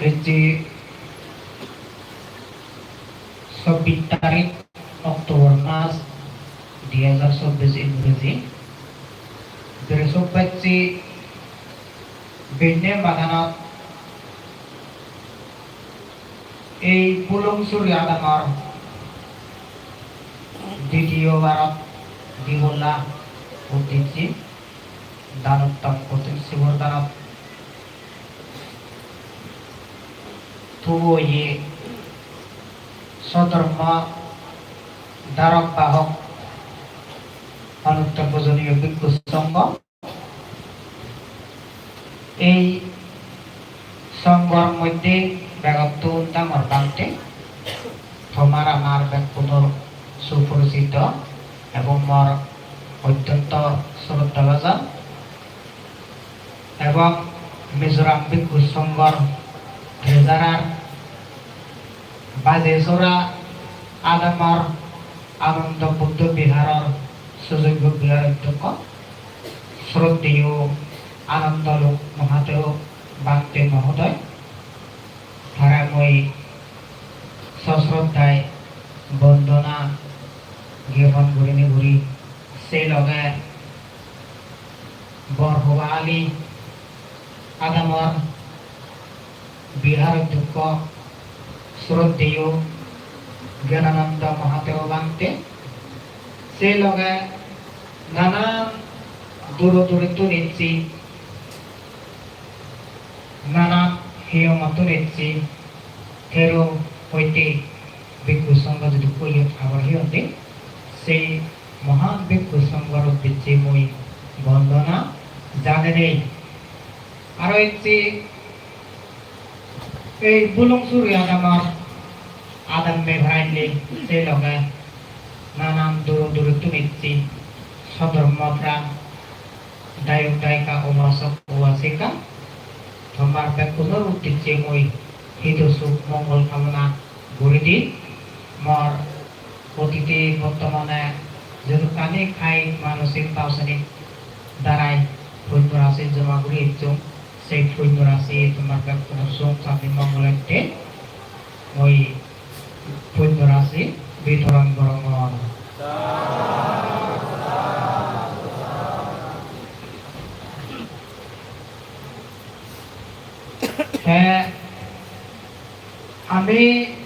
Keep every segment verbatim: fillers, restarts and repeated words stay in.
Ecche sobbish tarik October mas, dui hajar sobbish Ingreji. Brihospotibare benne madanot ei Bulungsuri adamor ditiyo barot dibolla uddicche danuttom kothin sibor danot tubo oye sodormo dharok bahok onutto pujoniyo bhikkhu songho. Ei songhor moddhe begottun dangor bhante, tomar amar bekkunor suporisito ebong mor ottonto sroddhabhajon ebong Mizoram Bhikkhu Songhor treasurer, Bajesora adamor Ananda Buddha Viharor sujoggo vihar odhyokko, sroddheyo Anandalok Mahathero Bhante Mohodoy, tare mui sosroddhai bondona gyapon gurinei guri, sei loge Borhoba Ali adamor vihar odhyokko sroddheyo Gyanananda Mahathero Bhante, sei loge nanan duro durottun ecche, nanan hiyongottun ecche, Thero hoite Bhikkhu Songho jidukko iyot habor hiyonde, sei mohan Bhikkhu Songhor uddicche mui bondona janenei. Aro ecche ei Bulungsuri adamor adamme paralle, sei loge nanan duro durottun ecche sodormo pran dayok dayika, upasok upasika, tomar bekkunor uddicche mui hido suk mongol kamona guri di. Mor otite bortomane jedokkani kayik manosik basonik darai punyo rasi joma guri ecchong, sei punyo rasi tomar bekkunor suk santi mongol ette mui punyo rasi bitoron gorongor. Te ami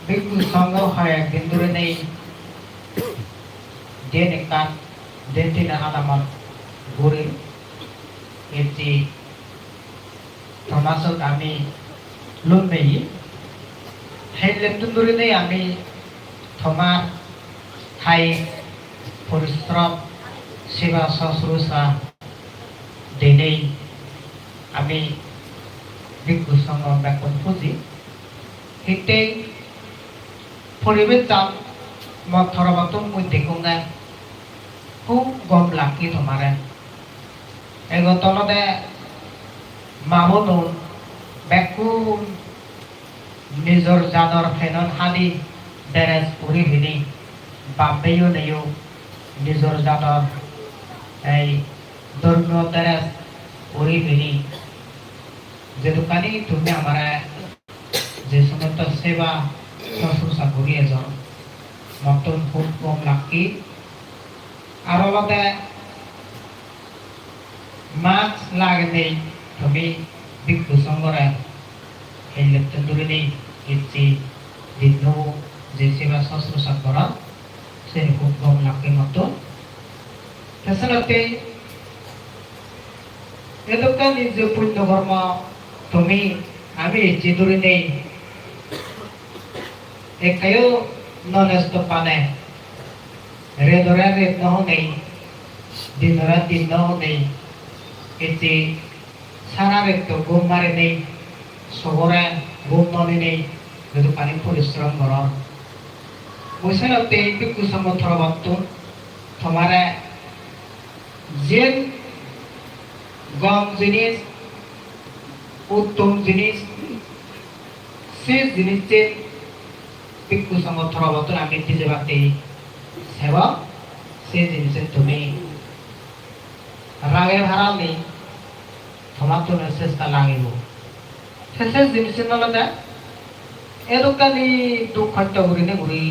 Bhikkhu Songho hoyek din dhurinei diyen ekkan, diyen tinen adamot guri ecche. Tomasot ami lum nei, hellettun dhurinei ami tomar kayik porishrom, seba sosrusa dinei ami Bhikkhu Songho bekkun puji. Hittei poribesh jan mo torobottun mui degonge, hub gom lagge tomare. Egot olode ma bonun bekkun nijor jador penon hadi dress uri pini, bap bheiyo neyo nijor jador ei dhormiyo dress uri pini, jedokkani tumi amare je somosto seba sosrusa guri ejon, mottun hub gom lagge. Aro olode mask lagenei tumi Bhikkhu Songhore hellettun dhurinei ecche dinno je seba sosrusa goron, seni hub gom lagge mottun. Te senottei edokkani je punyo kormo tumi ami ecche dhurinei ekkeyo no nesto pane, redore red no honei, dinore din no honei, ecche sara retto gum marinei, sogore gum no dinei, jedokkani porishrom goror. Mui senottei Bhikkhu Songho torobottun tomare jen gom jinis, uttom jinis, se jinisse Bhikkhu Songho torobottun ami dijebatte sebong, se jinisse tumi rage parani tomattun sesta lagibo. Te se jinissen olode edokkani duk hosto gurinei guri,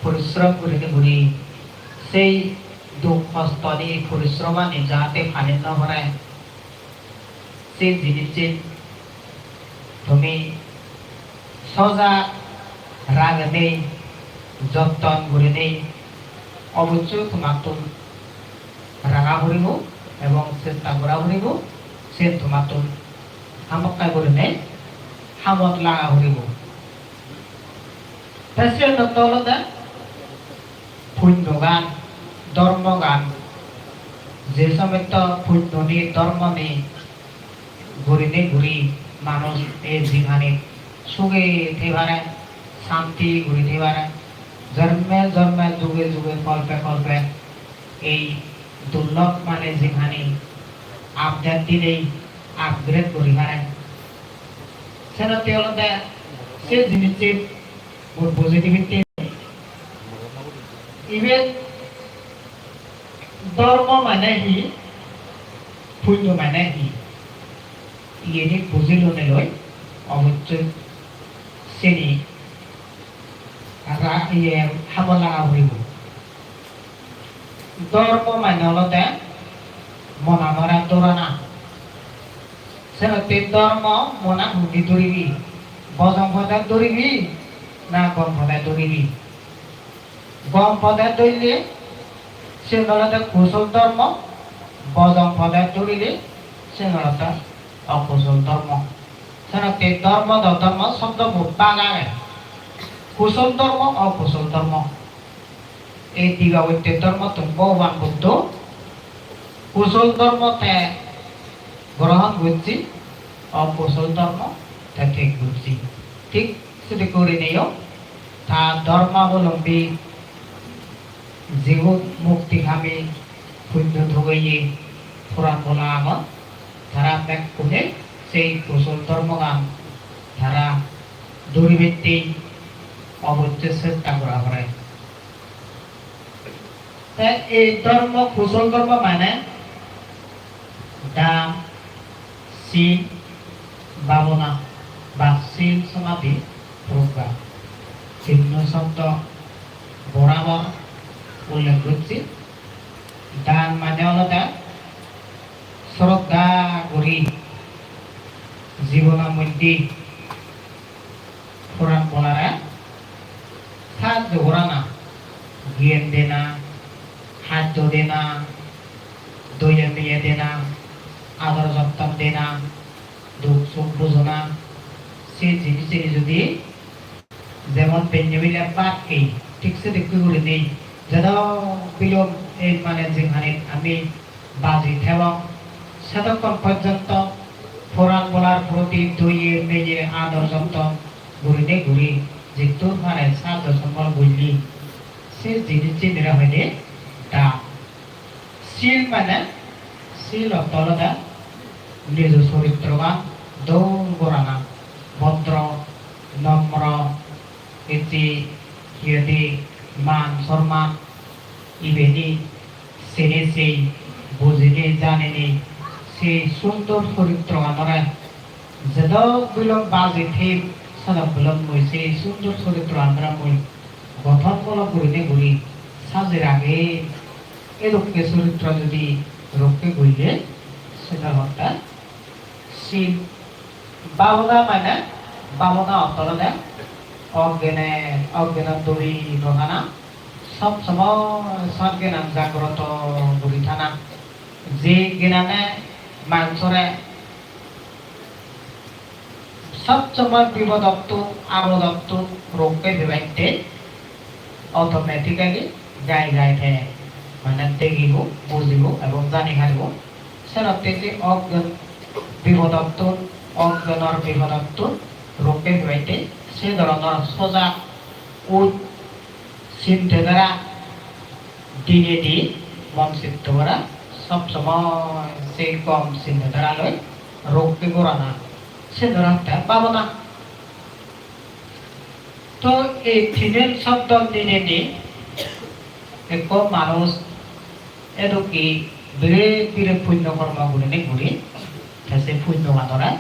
porishrom gurinei guri, sei duk hostoni, porishromani jate pani no pore, se jinissen tumi sojak ragenei, jotton gurinei obossoi tomattun raga puribo ebong chesta gora puribo, siyen tomattun hamakkai gurinei hamot laga puribo. Te siyen olode punyogan, dhormogan, je somosto punyoni, dhormoni gurinei guri manuj ei jinghanit suge thei pare, santi guri thei pare. Jorme jorme, juge juge, kolpe kolpe ei durlob mane jinghani update dinei upgrade guri pare. Senotte olode se jinissit mui bujei dibatte iben dhormo mane hi, punyo mane hi, iyeni buji lonei loi obossoi sini ra-, iye, hamot laga puribo. Dhormo mane olode monanore dorana. Senotte dhormo monan hundi doribi? Bojong pode doribi na gom pode doribi? Gom pode dorile siyen olode kusol dhormo, bojong pode dorile siyen olode okusol dhormo. Senotte dhormo do dhormo sobdobo bhag age. Kusol dhormo, okusol dhormo. Ei dibabotte dhormottun Bhogoban Buddho kusol dhormo te grohon gocche, okusol dhormo te teg gocche. Thik sedokke gurineiyo ta dhormabolombi jigun muktikami punyo togeye poran bola agon, tara bekkune sei kusol dhormogan tara duribatte obossoi chesta gora pore. Te ei dhormo, kusol dhormo mane dan, sil, bhabona ba sil, somadhi, progga. Tinno sobdo borabor ullekh gocche. Dan mane olode sroddha guri jibono moddhe poran bolare sahajjo gorana, gyan dena, haddo dena, doye meye dena, ador jotton dena, duk suk bujona, se jinisseni judi jemon benne bile bhat hei, thik sedokke gurinei jedok bilom ei mane jinghanit ami baji thebong, sedokkon porjonto poran bolar proti doye meye ador jotton gurinei guri jiddur pare sahajjo sombol gulle, se jinissanire hoide dan. Sil mane, sil ortho olode nijo choritrogan dol gorana, bhodro, nomro, ecche, hi hoide, man somman, ibeni sene sei, bujinei, janinei, sei sundor choritroganore jedok bilom baji them, sedok bilom mui sei sundor choritroganore mui gothon mulok gurinei guri sajei ragem. Edokke soritro judi rokke gurile, sede hotte sil. Bhabona mane, bhabona ortho olode oggene, oggenot duri no thana, sob somoy sat gyanan jagroto guri thana. Je gyanane manjore sob somoy bipodottun, apodottun rokke pebatte automatically gai gai te mane degibo, bujibo ebong jani paribo. Senotte je oggen bipodottun, oggenor bipodottun rokke pebatte se dhoronor sojak uj sinte dhara dinedi mon chitto gora, sob somoy se gom sinte dhara loi rokke gorana, se dhara hotte bhabona. To ei tinen sobdo dinedi ekko manuj edokke bire bire punyo kormo gurinei guri, te se punyoganore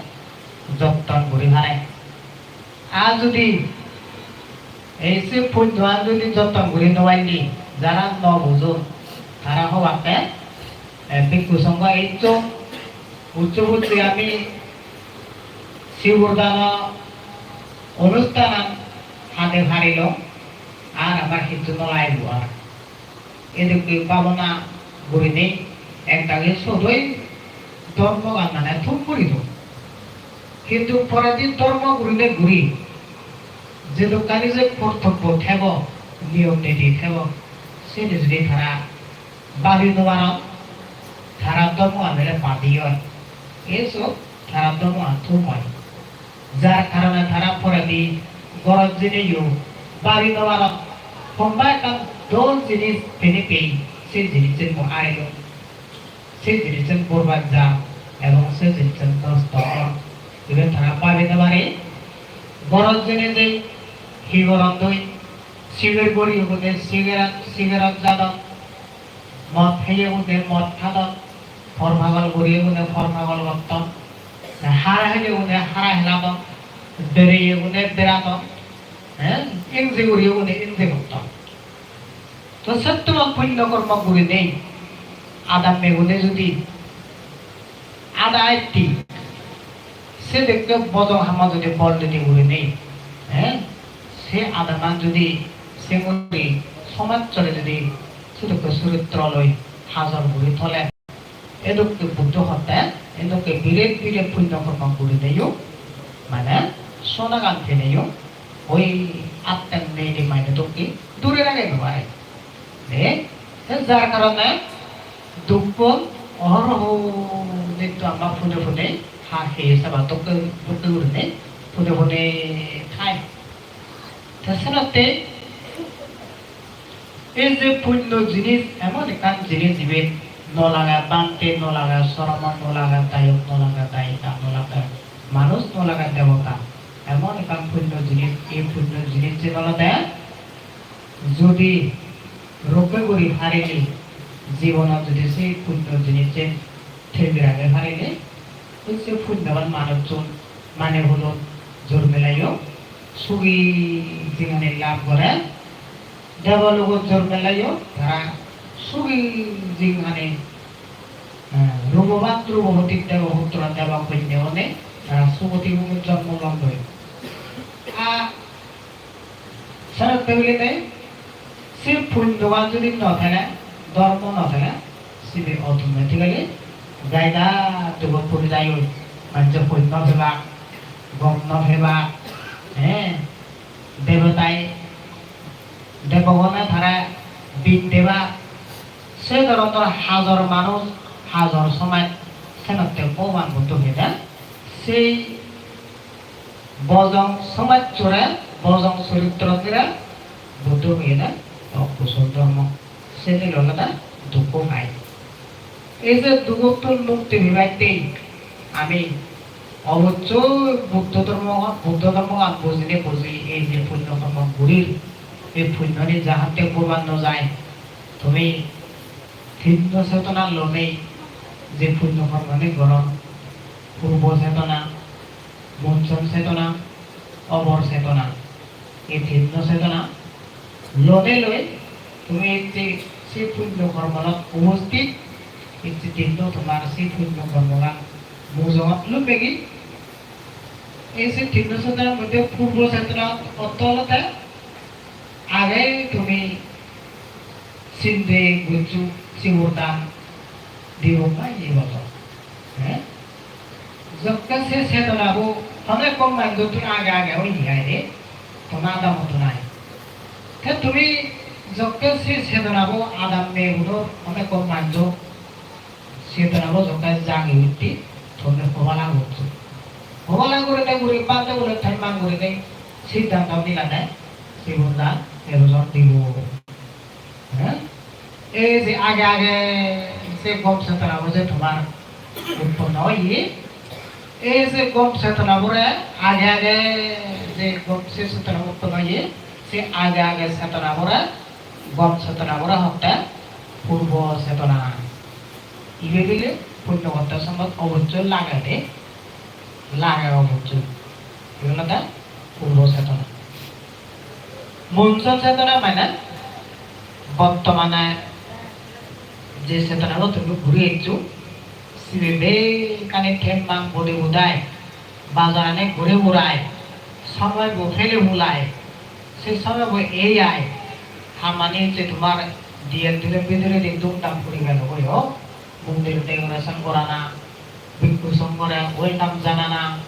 jotton guri pare. Ar judi ei se punnoan judi jotton guri no palle, jara no bujon, tara hobakke, eh, bhikkhu songho ejjon, ucche bucche ami sibor dano onusthanan hade parilong, ar amar hissu no lagibo ar. Edokke bhabona gurinei ekdagi sodoi dhormogan mane thum guri don. Hintu poredi dhormo gurinei guri jedokkani je kortobbo thebo, niyom niti thebo, seni judi tara babi no paron, tara dhormogan bele badi oi. Ei sot tara dhormogan thum oi. Jar karone tara poredi gorot jeneyo babi no paron, homba ekkan dol jinis pene pei, se jinissen mui arilung, se jinissen borbad jar ebong se jinissen nosto on. Iben tara babi no pare. Gorot jeinei hi goron doi, sigar boriyegune sigar, sigarot jadon, mod heyegune mod hadon, por pagol guriyegune por pagol gotton, hara heleyegune hara heladon, bereyegune beradon, eh, inje guriyegune inje gotton. To sottoman punno kormo gurinei adammegune judi ada etti sedokke bojong hamot judi bol didi gurinei, eh, se adaman judi senguri somajjore judi sedokke suritro loi hajor guri tole, edokke Buddho hotte, edokke biret biret punno kormo gurineyo, mane sonagan peneyo, oi atten nei di mane dokke dure rage no pare. De, te jar karone dukko ohoroho nitto ama pune pune ha heye seba dokke dokke gurine pune pune thai. Te senotte ei je punno jinis emon ekkan jinis iben no lage bhante, no lage sromon, no lage dayok, no lage dayika, no lage manuj, no lage debota. Emon ekkan punno jinis, ei punno jinissan olode judi rokke guri parile, jibonot judi se punno jinissan thei rage parile, oi se punnoban manuchun mane hulot jormeleyo sugi jinghani lab gore, debologot jormeleyo tara sugi jinghani, eh, rupoban rupobotik deboputro debokonyegune tara sugoti bhumit jonmo lon goi. A Senotte gurinei se punnogan judi no thele, dhormo no thele, sibe automatically jaida dugot puri jaiyo. Manje punno pebak, gom no pebak, eh, debotai, debogone tara bid debak, se dhoronor hajor manuj, hajor somaj, senotte Bhogoban Buddho hoide, sei bojong somajjore, bojong sorittro dire Buddho hoyede okusol dhormo. Seni olode dukko pai. Ei je dugottun mukti pebatte ami obossoi Buddho dhormo, Buddho dhormogan bujine buji ei je punno kormo gurir, ei punnoni jahatte borbat no jai. Tumi tinno chetona lonei je punno kormoni goron, purbo chetona, munchon chetona, obor chetona, ei tinno chetona lonei loi tumi ecche se punno kormonot ubosthit, ecche tinno tomar se punno kormogan mujungot lummegi. Ei se tinno chetonar moddhe purbo chetona ortho olode age tumi sinde goccho, sibor dan dibo na iye bodo. Eh? Jokke se chetonabo hono ekko manjottun age age oye ai de, hono adamottun ai. Te tumi jokke se chetonabo adamme udo hono ekko manjo chetonabo jokke jagi utti, tumi hobala goccho. Hobala gurine guri bhante guri themman gurine siddhanto nilade, sibor dan erojon dibo. Heh? Ei je age age se gom chetonabo je tomar utponno oye, ei je gom chetonabore age age je gom se chetonabo utponno oye, se age age chetonabore, gom chetonabore hotte purbo chetona. Ibe bile punno gotte somoy obossoi lagede. lage obossoi. Igun olode purbo chetona. Munchol chetona mane bottomane je chetonabo tumi guri eccho, sibe bekkani thembang bode budai, bajarani guri gurai, somoibo pele pulai, se somoibo ei ai, hamani je tomar diyen dino bidiredi dum dam guri gelo goi o, mondir decoration gorana, bhikkhu songhore welcome janana,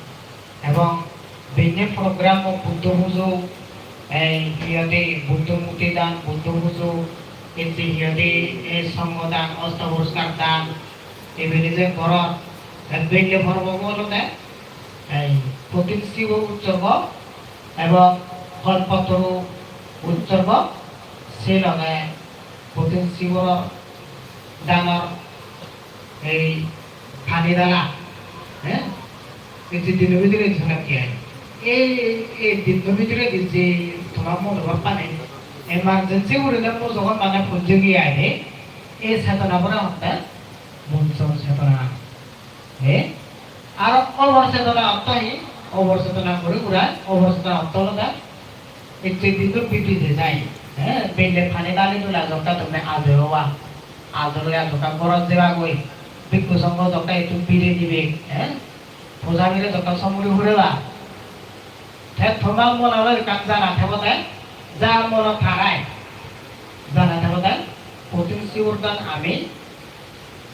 ebong benne program o Buddho pujo, ei hi hoide Buddho murti dan, Buddho pujo, ecche hi hoide ei songho dan, osto poriskar dan, ibeni je gorot, te benne porbo bo olode ei Kothin Sibor utsorgo ebong Kolpotoru utsorgo, se loge Kothin Sibor danor ei pani dala, eh? Ei je dino bidiredi jona ki ai? Ei, ei dino bidiredi je tomar monobhab pani emergency gurinei mui jogon mane punje gi ai de, ei chetona bore hotte munchol chetona. Eh? Aro obor chetona ortho hi? Obor chetona guri gurai, obor chetona ortho olode ecche dinot bidi je jai, eh, belle pani dali dula jokke tumi ajoi oba, ajoi oi jokke gorot jebagoi, bhikkhu songho jokke ettu bire dibe, eh, puja bire jokke somuri pureba. Te tomar monot ekkan jana thebo de, ja monot tharai, jana thebo de, Kothin Sibor dan ami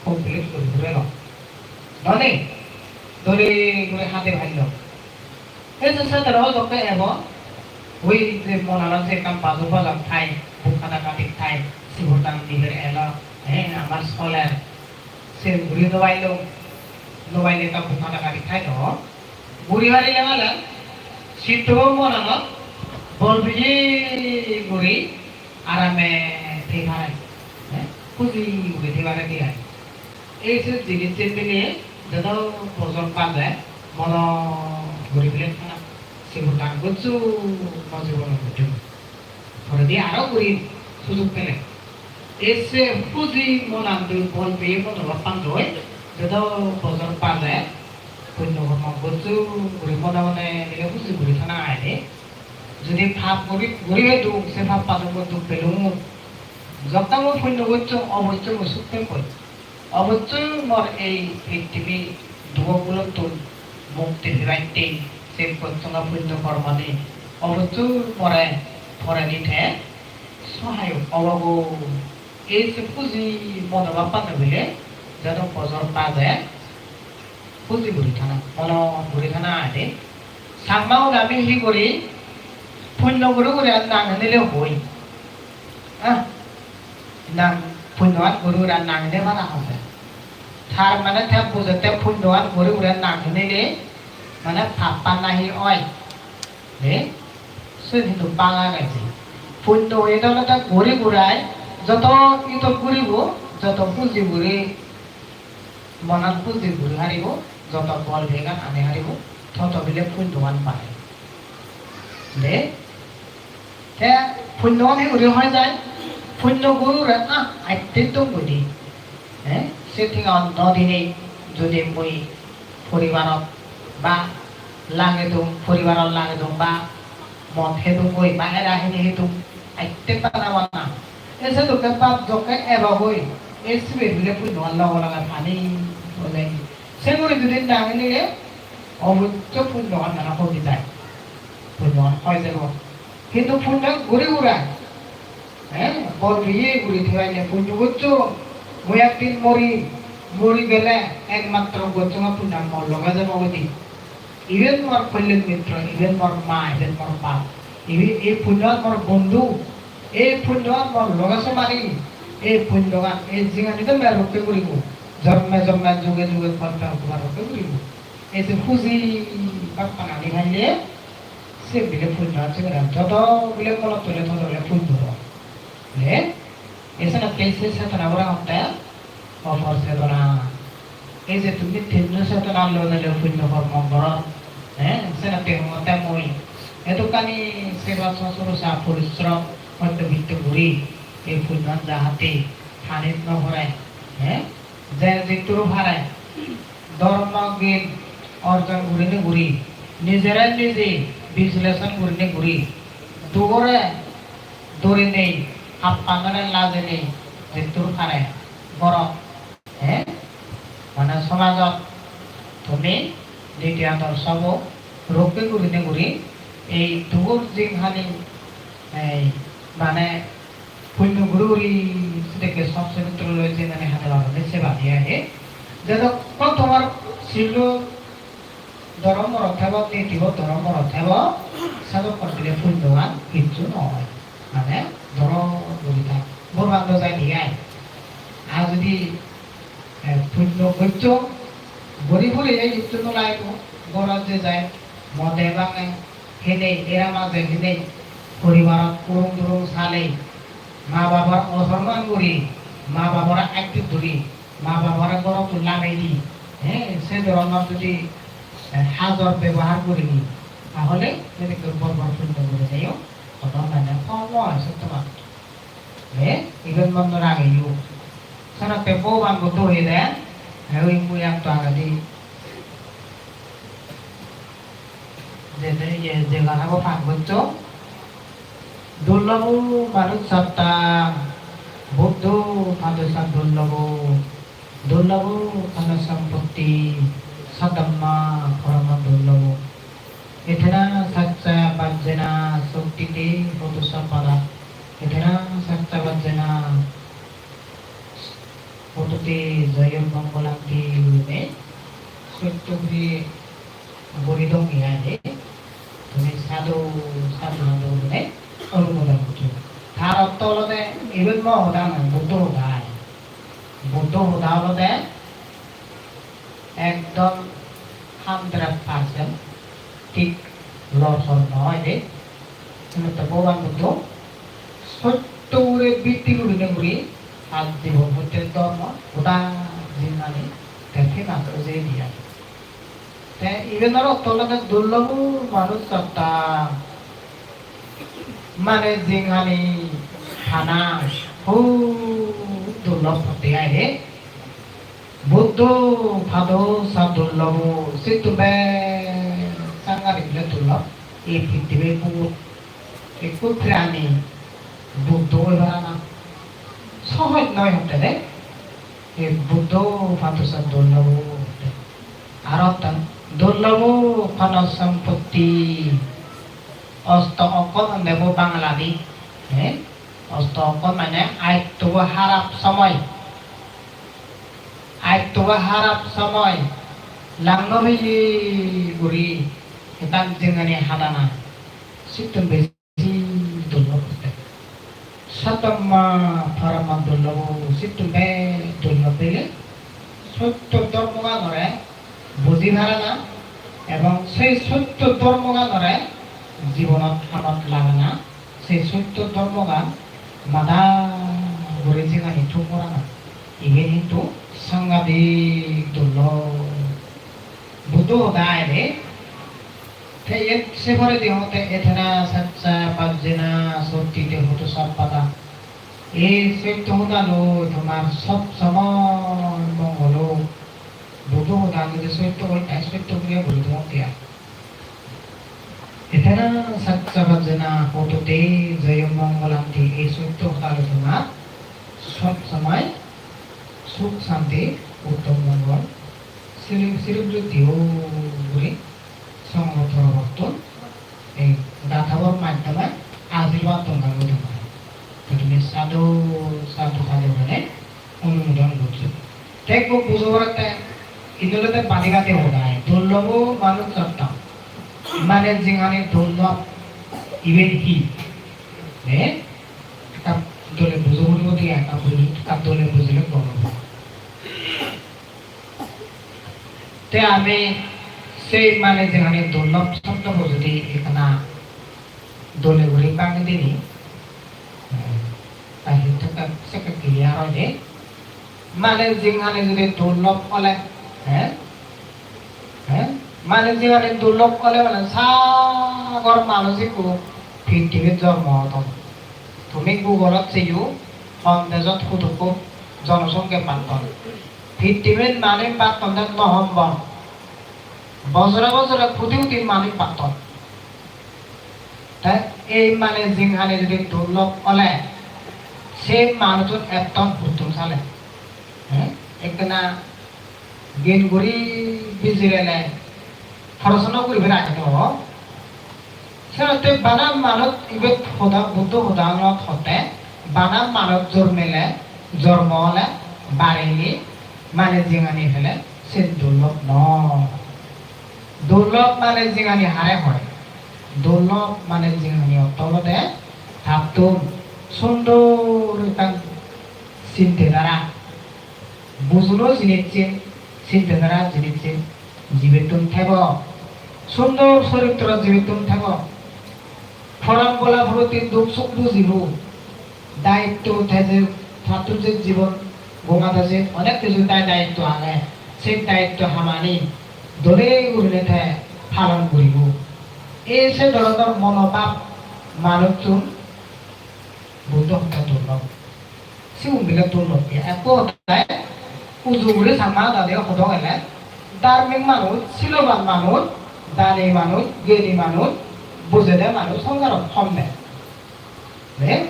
complete guri purelong. Dole, dole guri hade paillo. Ei je chetona o jokke ebo, oi je monanot je ekkan bajo bajak thai, buk hada katik thai, sibor dan diber elo, eh, amar soler. Sen guri no paillo, no paile ekkan buk hada katik thai do. Guri parile mane, sitto monanot bol peye guri arame thei pare, eh, huji guri thei pare de ai. Ei se jinis sen mile jodo bojor baje mono guri bile thana, sibor dan goccho, mo jibono goccho. Poredi aro guri sujog pele. Ei se huji monandu bol peye monobhab pandoi, jodo bojor baje punyo kormo goccho guri mone mone mile huji guri thana ai de. Jodi pap guri, guri pedung, se pap padongo duk pelung. Jokke mui punyo gocchong, obossoi mui suk pebong. Obossoi mor ei pittibi dugogulottun mukti pebatte se gocchonga punyo kormani obossoi more poredi te sohayok obogo. Ei se huji monobhab pano bile jodo bojor baje huji guri thana, mono guri thana ai de. Changmagun ami hi guri, punyo guri guri ar nang hinile hoi. Ah, nang punyoan guri guri ar nang hine bana hobe. Tar mane te bujette punyoan guri guri ar nang hinile mane pappan nahi oi. Eh? Siyen hintu bana gej. Punyo iyen olode guri gurai joto idot guribo, joto huji guri, monan huji guri paribo, joto bol began ani paribo, toto bile punyoan pare. De? Te punyoan hi guri hoi jai? Punyo guri guri, ah, atte dong guri. Eh? Se tenga no dinei jodi mui poribarot ba lagedung, poribarot lagedung ba mot hedung goi ba era hini hedung, atte bana bana. Ei se dokke pap jokke ebo goi, ei sibe bile punyoan loge loge pani ole. Se guri jodi na hele, obossoi punyoan mane hobi jai. Punyoan hoi jebo. Hintu punyo guri gurai, eh, bol peye guri thei paile punyo gocchong, mui ekdin morim, mori gele ekmatro gocchonga punyo mor loge jebo goi di. Iben mor kollen mitro, iben mor ma, iben mor bap. Ibe, ei punyoan mor bondhu, ei punyoan mor loge somari, ei punyoan, ei jinghani do mer rokke guribo, jorme jorme juge juge korme upokar rokke guribo. Ei je huji bhaktan ani paile, se bile punyo age, jodo bile monot tule todo bile punyo. Le, esenotte se chetona gora hotte opor chetona. Ei je tumi tinno chetona loi loi punyo kormo goror, eh, senotte hongotte mui edokkani seba sosrosa porishrom hoyto bitto guri ei punyoan jahate hanit no pore, eh, je jittur pare dhormo gyan orjon gurinei guri, nijere nije bisleson gurinei guri, dugore dorinei, happanore lajenei, jettur pare goro. He? Mane somajot tumi niti adorshobo rokke gurinei guri ei dugor jinghani, ei mane punno guri guri sedekke sop sopitro loi jinghani hade paronne se bade age. Jedokkon tomar silo dhorom morot thebo, nitibo dhorom morot thebo, sedokkon bile punnogan hissu no oi. Mane dhorom guri thak. Bor bando jai de ai. Ar judi, eh, punno goccho, guri guri ei hissu no laibo, gorot je jai, mode bange, hinei, era maje hinei, poribarot urung durung salei, ma babor osorman guri, ma babore aittit duri, ma babore gorottun lagei di, he, se dhoronor judi, eh, hajor bebohar gurinei, tahole sedokke bor bor punno gurineiyo hono mane hom oi sotto manuj. He, iben monno rageyo. Senotte Bhogoban Buddho hoyede, he, oi mui ekto agedi jede, ye, jegan obo pan goccho. Durlobo manussottam, Buddho padosa durlobo, durlobo dhana sampotti, sadhamma parama durlobo. Etena sacca vajjena sottite hotu sabbadā. Etena sacca vajjena hotu te jayam mangalam ti gurinei sotto guri boli donge ai de. Tumi sadhu, sadhu, sadhu gurinei onumodon goccho. Tar ortho olode iben mo hoda noi, Buddho hoda ai. Buddho hoda olode ekdom hundred percent thik lor sor noi de. Senotte Bhogoban Buddho sotto guri bitti gurinei guri ar jibon hotte dhormo hoda jinghani te famous oi jeyegoi ai. Te iben aro otto olode durlobo manussottam. Mane jinghani pana hub durlob hotte ai de. Buddho padosa durlobo, sittun bej sangadik bile durlob. Ei pittibi bugut ekko prani Buddho oi parana sohoj noi hotte de. Ei Buddho padosa durlobo hotte. Aro ekkan durlobo pana sampotti. Osto okkor honde bo Bangaladi, eh? Osto okkor mane attobo harap somoy. Attobo harap somoy. Lang no peye guri ekkan jinghani hadana. Sittun bej- durlob hotte. Sadhamma parama durlobo, sittun bej durlob bile sotto dhormoganore buji parana ebong sei sotto dhormoganore jibonot hamot lagana, sei sotto dhormogan mada guri jinghani thum gorana. Iben hintu sangadik durlob. Buddho hoda ai de. Te iyot se poredi hongotte etena sacca vajjena sottite hotu sabbadā. Ei sotto hodaloi tomar sob somoy mongol ok. Buddho hoda judi sotto oi, tai sotto guri boli dongotte ai. Etena sacca vajjena hotu te jaya mangalanti. Ei sotto hodaloi tomar sob somoy suk santi, uttom mongol, siri, siri briddhi o guri songho torobottun ei databor maddhome ashirbad dongga guri dongga. To tumi sadhu, sadhu, sadhu hole onumodon goccho. Te ekko bujo pore te indi olode badi badi hodai. Durlobo manussottam. Mane jinghani durlob iben hi? Eh? Ekka dole bujo puribo de, ekka bujo, ekka dole bujile gom obo. Te ami sei mane jinghani durlob sobdobo judi ekkana dole guri bangi dini, eh, ta hintu ekka sekke clear oide. Mane jinghani judi durlob ole, eh, eh, mane jinghani durlob ole mane sagor manuj ekko pittimit jormo odon. Tumi Google-ot seyo, hon dejot hudukko jonosongkhe patton. Pittimit manuj patton de no hombor. Bojore bojore koti koti manuj patton. Te ei mane jinghani jodi durlob ole, se manujun etton huttun sale. He? Ekkena gin guri bijirele porosona guribar age do. Senotte bana manuj ibet hoda, Buddho hodanot hotte bana manuj jormele, jormo ole, barile, mane jinghani pele, sen durlob noi. Durlob mane jinghani hare hoi? Durlob mane jinghani ortho olode tattun sundor ekkan sinte dhara, bujono jinissin, sinte dhara jinissin jibettun thebo, sundor soritro jibettun thebo. Poran bola puroti duk suk bujibo. Daitto te je, tattun je jibon gomade je onek kichu dai daitto age, se daitto hamani dole gurine te palon guribo. Ei se dhoronor monobhab manuchun Buddho hotte durlob. Sigun bile durlob ye. Ekko hodai uju guri Changma hodade hodo gele dharmik manuj, siloban manuj, dani manuj, geni manuj, bujede manuj songsarot hom de. De?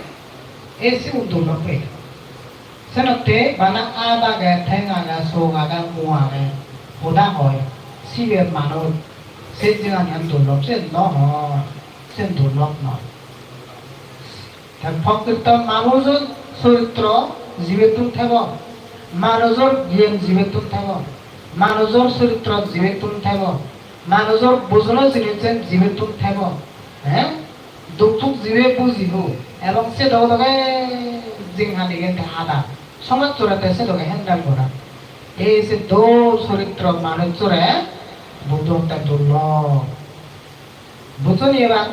Ei sigun durlob ye. Senotte bana at age, theng age, sok age, mu age, hoda hoi, sibe manuj, se jinghaniyan durlob, siyen no hoi, siyen durlob noi. Te prokrito manujor soritro jibettun thebo, manujor gyan jibettun thebo, manujor soritro jibettun thebo, manujor bujono jinissan jibettun thebo, he? Duk suk jibe bujibo, ebong se doge doge jinghanigan te ada, somajjore te se doge handle gora. Ei se dol soritro manujjore Buddho hotte durlob. Bujjoni ebar?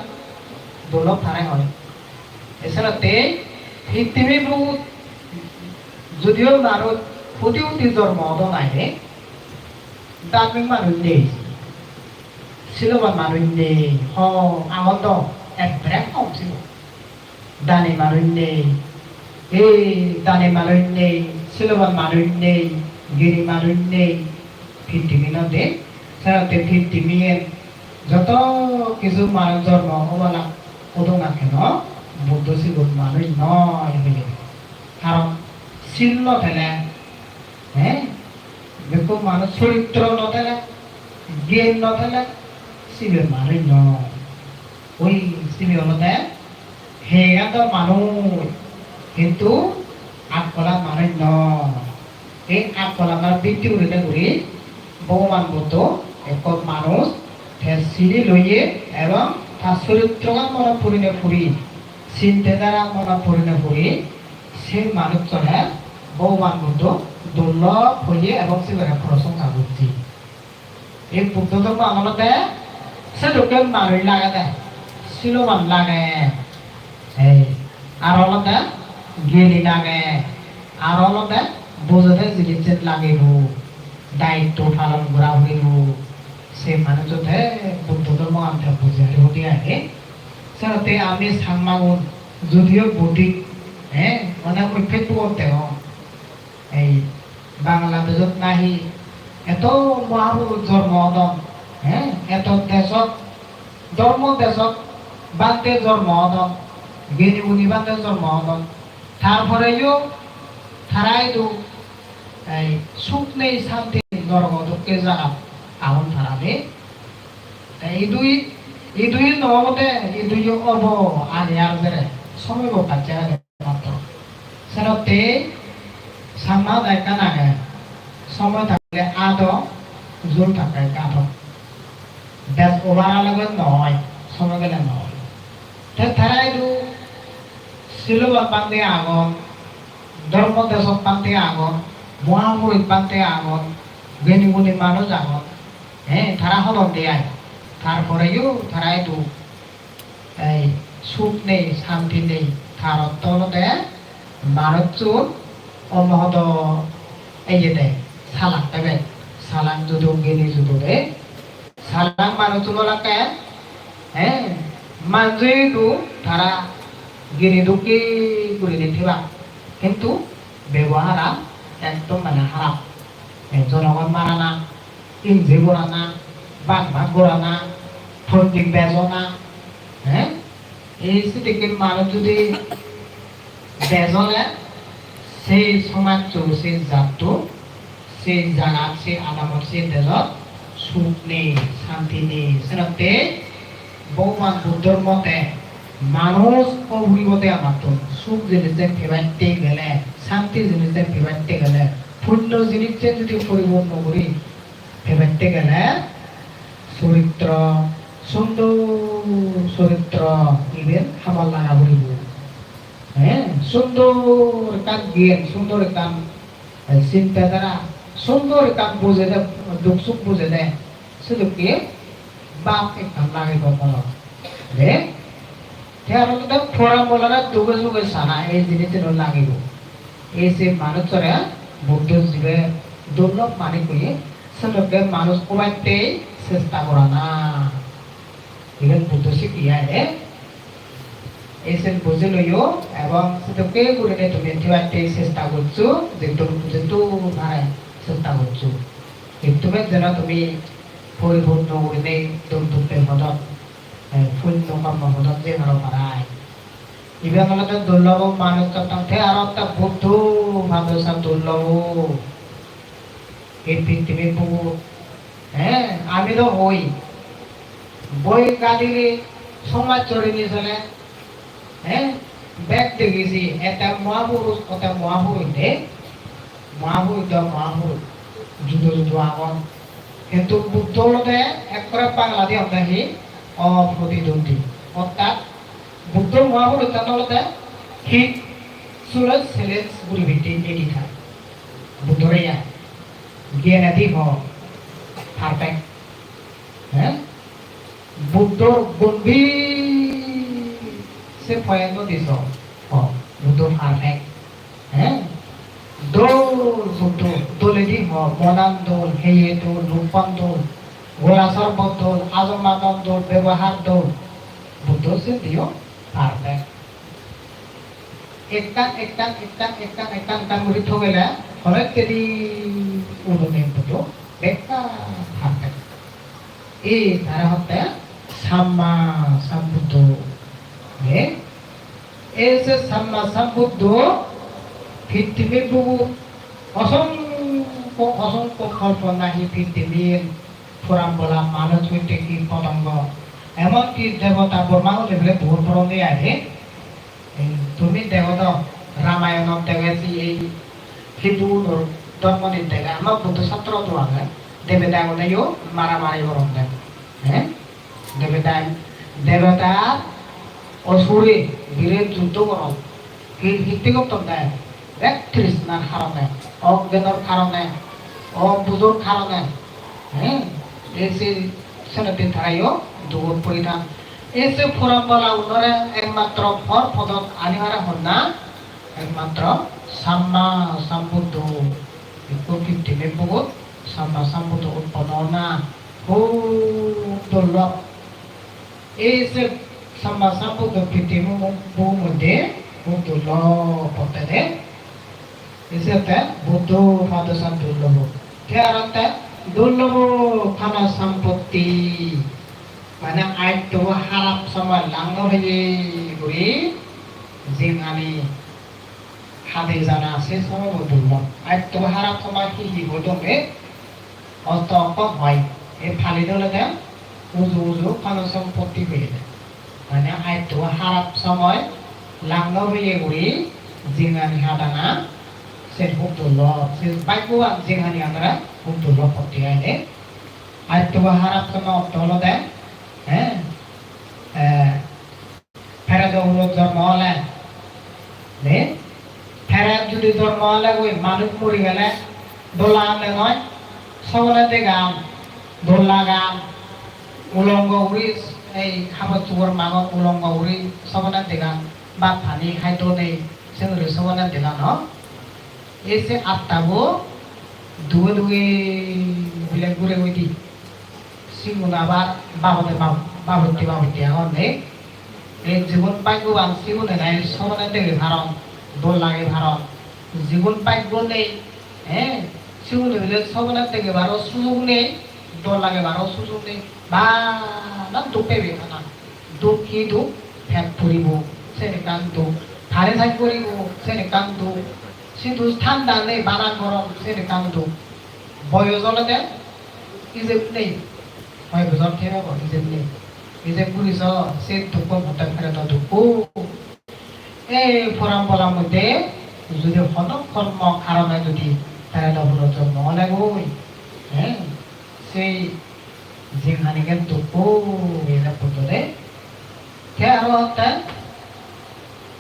Durlob tare hoi. Esenotte pittibi bugut judiyo manuj huti huti jormo odon aide, dharmik manuj nei, siloban manuj nei, hom agon do, ekkere hom sigun. Dani manuj nei, ei dani manuj nei, siloban manuj nei, gini manuj nei, pittibi node, senotte pittibiyen joto kisu manuj jormo obalak odonga keno, Buddho sigun manuj noi hile. Karon sil no thele, he? Bekko manuj soritro no thele, gyan no thele, sibe manuj noi. Oi sibe olode hegan do manuj, hintu akkolan manuj noi. Ei akkolanor bitti gurinei guri Bhogoban Buddho ekko manuj te sini loye ebong ta soritrogan monot purine puri, sinte dhara monot purine puri, se manuchchore Bhogoban Buddho durlob hoye ebong sibere prosongsa gocche. Ei Buddho dhormoan olode sedokken manuj lagede, siloban lage, ei, aro olode geni lage, aro olode bujede jinissan lagibo, daitto palon gora puribo. Se manujo te Buddho dhormoan te buji paribo de age. Senotte ami Changmagun judiyo Buddhist, eh, mane mui Facebook-ot degong. Ei Bangladeshot nahi eto mohapurush jormo odon, he, eto deshot, dhormo deshot bhante jormo odon, geni guni bhante jormo odon. Tar poreyo tara idu ei suk nei, santi nei, norogo dokke jagat agon tara de. Te idui, idui no obode, iduiyo obo, age ar bere, somoy bo bacche age matro. Senotte Changma hoda ekkan age, somoy thakle ado, jul thakle gado. Bej over ale goi noi, somoy gele noi. Te tara idu siloban bhante agon, dhormo desok bhante agon, mohapurush bhante agon, geni guni manuj agon. He, tara hodon de ai. Tar poreyo tara idu ei suk nei, santi nei, tar ortho olode manuchun omohodo eyede, salak thebe, salak judo, geni judo de. Salak manuchun olakke, he, manjui idu tara gini dukki gurinei theba. Hintu beboharan ekdom mane harap. Ei jonogon marana, inje gorana, bag bag gorana, pondit bejona, eh? Ei sedokken manuj judi bejole, sei somajjo, sei jatto, sei jagat, sei adamot, sei dejot suk nei, santi nei. Senotte Bhogoban Buddhor mote manuj o puribote amattun suk jinis pebatte gele, santi jinis pebatte gele, punno jinis judi puripunno guri pebatte gele soritro, sundor soritro iben habar laga puribo. He, sundor ekkan gyan, sundor ekkan, eh, sinta dhara, sundor ekkan bujede, duk suk bujede, sedokke bab ekkan lagibo mono. De, te aro olode porambolare duge suge sana, ei jinissan lagibo. Ei se manuchchore Buddho jibe durlob manik hoye, sedokke manuj obatte chesta gorana. Iben Buddho sikke ai de. Ei sen buji loyo, ebong sedokke gurinei tumi thebatte chesta goccho, jettun, jettun pare chesta goccho. Ettume jeno tumi poripunno gurinei duk dukke podot, eh, punno kammo podot jei paro parai. Iben olode durlobo manuj tottan, te aro ekta Buddho padosan durlobo. Ei pittibi bugut, eh, ami do hoi, boi gadire somaj sorini sole, eh, bek degisi, ete mohapurush, ote mohapurush de, mohapurush do mohapurush, judo judo agon. Hintu Buddho olode ekkore Bangladi honde hi, oprotidondwi. Ortat Buddho mohapurushchan olode hi, sulo challenge guri bitte edi thai. Buddhore ya, gyanadi ho, perfect. He? Buddhor gun bi se point-o diso. Ho, Buddho perfect. He? Dol Buddho, doledi ho, monan dol, heye dol, ruppan dol, gola sorbot dol, ajamaton dol, bebohar dol. Buddho se diyo perfect. Ekkan, ekkan, ekkan, ekkan, ekkan, ekkan guri thogele, hono ekkedi uno nei Buddho, bekka perfect. Ei tara hotte Samma Sambuddho. Eh? Ei se Samma Sambuddho pittimi bugut osongkho, osongkho kolpo nahi pittimir porambola manuj hoite ki potongo, emon ki debota Borma hole bile bohut poron de age. Ei tumi dego do, Ramayanot dege, si ei Hindu unor dhormonit dege, ama Buddho satro do age, debeda gune yo maramari goronde. He? Debeda, debeda osure bire juddho goron. Hi, hitte gotton de? Bek trishnar karone, ogyanor karone, obujor karone. He? Ei se, senotte tarayo dugot puri than. Ei se porambola unore ekmatro por podot ani pare honna, ekmatro Samma Sambuddho. Ekko pittimi bugut Samma Sambuddho utponno ona hub durlob. Ei se Samma Sambuddho pittimi bu-, bugu moddhe hub durlob otte de. Ei se te Buddho padosan durlobo. Te aro te durlobo khana sampotti. Mane atto harap somoy lang no peye guri jinghani hade jana se somoy bo durlob. Atto harap somoy hi hi hodonge? Osto okko hoi. Ei Palit olode uju uju khana sampotti hoye de. Mane atto harap somoy lang no peye guri jinghani hadana se hub durlob. Se bhaggoban jinghani hadana hub durlob potti ai de. Atto harap somoy ortho olode, eh, eh, Peredo hulot jormo ole, de? Peret judi jormo ole goi, manuj mori gele dol lagande noi, sobone degan, dol lagan, ulongo guri ei habor subor magon ulongo guri sobone degan, bhat pani haddo nei, se guri sobone degan, no? Ei se attabo duge duge bile gure goi di. Sigun abar babotte bab-, babotte babotte agon de. Ei jigun bhaggoban sigune nahi sobone dege paron, dol lage paron. Jigun bhaggo nei, eh, sigune bile sobone dege paro sujug nei, dol lagebaro sujog nei, bana duk pebe tara. Duk hi duk? Pet puribo, sen ekkan duk. Tare saj puribo, sen ekkan duk. Sidu thanda nei, bana gorom, sen ekkan duk. Boyos olode ijeb nei. Hoi bojor thebebo ijeb nei. Ijeb guri so, se dukko motte peredo dukko. Ei porambola moddhe judi hono kormo karone judi peredo puno jonmo ole goi, he, sei jinghanigan dukko ene pujode. Te aro hotte,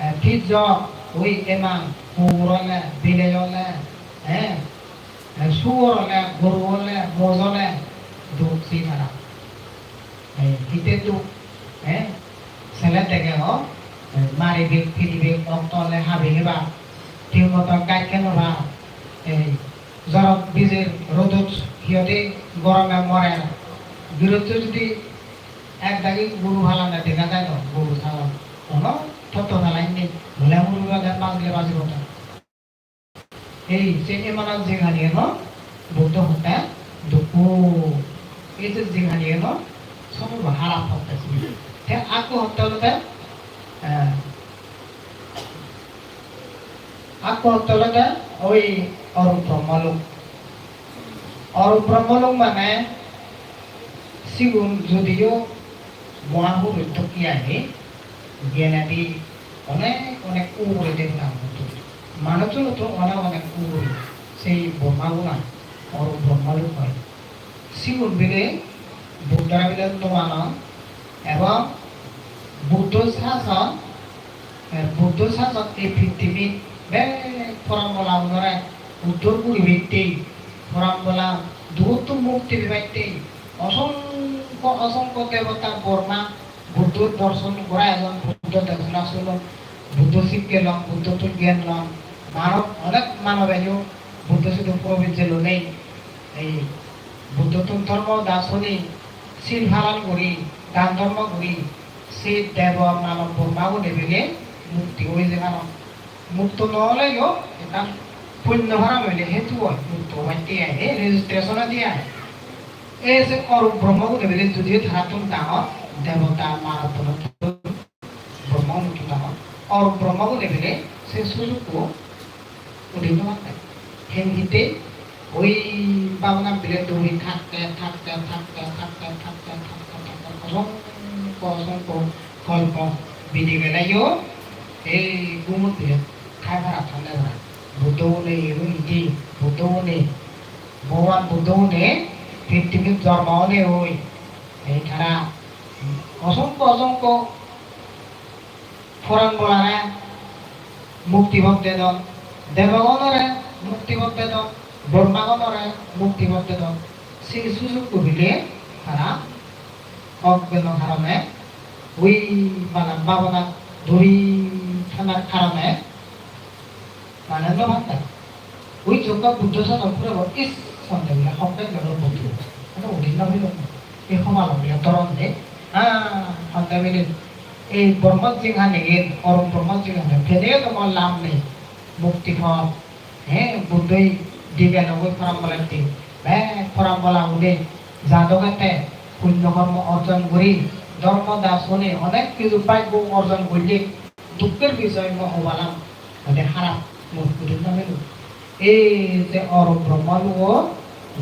eh, pijjo, ui emang, hugur ole, bilei ole, eh, eh, sugor ole, goru ole, moj ole, duk si tara. Eh, hitte duk, eh, sele dege o, eh, maribek, piribek, okto ole habi heba, thik moto gaj keno ba, eh, jorot bijer, rodot hiyode gorome more, birotte judi ek dagi goru palande dega jai do, goru sagol. Hono totto palai nei. Bole muribo de, bajile bajibo de. Ei se emana jinghani eno Buddho hotte dukko. Ei je jinghani eno somobo harap hotte sini. Te akko hotte olode, eh, akko hotte olode oi Orup Brahmalok. Orup Brahmalok mane sigun judiyo Mahapurush dokke age, gyanadi onek onek ugure debota agon. Manuchchunottun onek onek ugure, sei Brahma guna, Orup Brahmalok hoi. Sigun bile Buddhore bile no manon, ebong Buddho sason, eh, Buddho sason ei pittimit bek poranbola unore uddor guribatte, poranbola dugottun mukti pebatte, osongkho osongkho debota Brahma Buddho dorson gora ejon, Buddho desona sunon, Buddho sikke lon, Buddhottun gyan lon, manob, onek manobeyo Buddho sidu probijje lonei. Ei Buddhottun dhormo hoda suni, sil palon guri, dan dhormo guri, se debo manob Brahma gune bile mukti oi je paron. Mukto no oleyo ekkan punyo paron oile hetu oi, mukto obatte ai, ei registration odi ai. Ei je Orup Brahma gune bile judiyo tarattun dangor debota manob gunottun Brahma gunottun dangor, Orup Brahma gune bile se sujukko udi no patte. Hen hitte oi bhabonan bile duri thakke, thakke, thakke, thakke, thakke, thakke, thakke, osongkho, osongkho kolpo bidi geleyo ei gumot bile thai para thande para. Buddho gune ero indi, Buddho gune, Bhogoban Buddho gune pittimit jormo onei oi, ei tara osongkho, osongkho poranbolare mukti pod dedon, debogonore mukti pod dedon, Brahmagonore mukti pod dedon. Se sujukko bile tara oggeno karone, ui mane bhabonat duri thanar karone, mane no pande. Ui jokka Buddho sason purebo, is, honde bile hokke gelo Buddho. Mane udin no pilo. Ei hobalo bile doron de. Ah, honde bile. Ei Brahmo jinghanigan, Orup Brahmo jinghani, pede to mo lab nei. Mukti pod. He, Buddhoi di gelogoi poranbolatte. Bek poranbola une jadogette punyo kormo orjon guri, dhormo da suni, onek kichu bhaggo orjon golle. Dukker bisoy mo hobalan. Mane harap mukti no pelo. Ei je Orup Brahma luo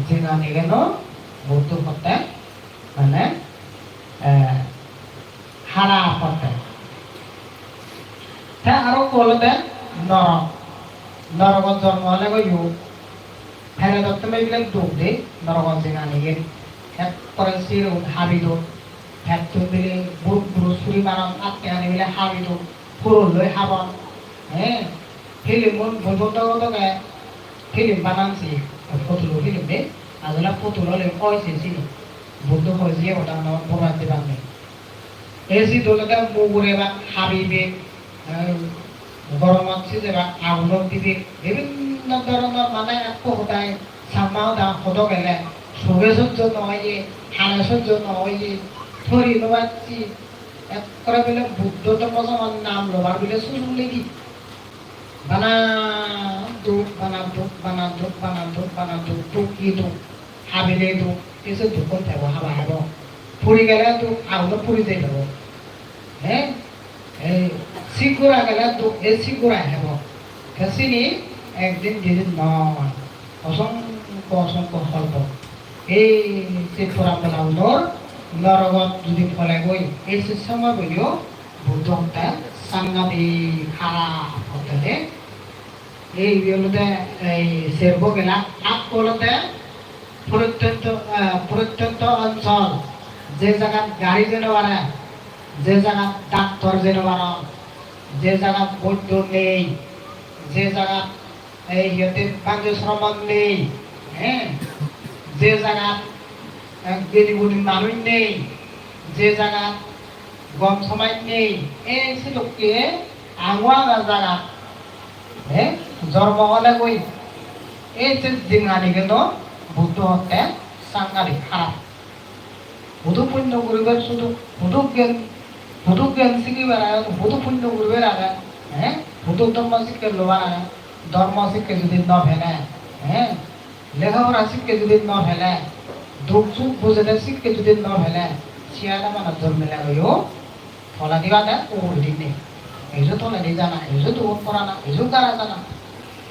jinghanigan o Buddho hotte, mane, eh, harap hotte. Te aro ekko olode norok. Norogot jormo olegoyo peredotte bile duk de, norogot jinghanigan. Ekkore sirun habi don. Pettun bile buruk buruk suri maron, attani bile habi don. Purol loi habon. He, film-un boi boi doge doge film banan se, putulo film de. Ajole putulo film oi se sini. Buddho hoi jiye hoda no borat dibanne. Ei sidu olode mugure ba habibe, eh, goromot sijeba agunot dibe. Bibhinno dhoronor mane ekko hodai Changma hoda hodo gele, suge sojjo no oye, hale sojjo no oye, thori no pacche, ekkore bile Buddho dhormo songho nam lobar bile sujug nei di. Bana duk, bana duk, bana duk, bana duk, bana duk, duk hi duk, habile duk. Ei se dukkun pebo, haba hebo. Puri gele duk, aguno puri jei pebo. He? Ei siggora gele duk, ei siggora hebo. Te sini ekdin didin noi. Osongkho osongkho holpo. Ei se poran bola unor norogot judi polegoi, ei se somoy boyo Buddho hotte sangadik harap hotte de. Ei ibe olode ei serbo gela, ak olode porityonto, eh, porityonto onchol, je jagat gari jei no pare, je jagat daktor jei no paron, je jagat boiddo nei, je jagat ei iyote banjo sromon nei, eh, je jagat, eh, geni guni manuj nei, je jagat gom somaj nei, ei sedokke angu aga jagat, eh, jormo olegoi. Ei je jinghani geno Buddho hotte sangadik harap. Hudu punno guribar sudu, hudu gyan, hudu gyan sigibar age, hudu punno guribar age, eh? Hudu dhormo sikke lobar age, dhormo sikke judi no pele, eh? Lekha pora sikke judi no pele, duk suk bujede sikke judi no pele, siyan mane dhormo lageyo. Toledi bade uguredi nei. Ejo toledi jana, ejo dugot porana, ejo gara jana.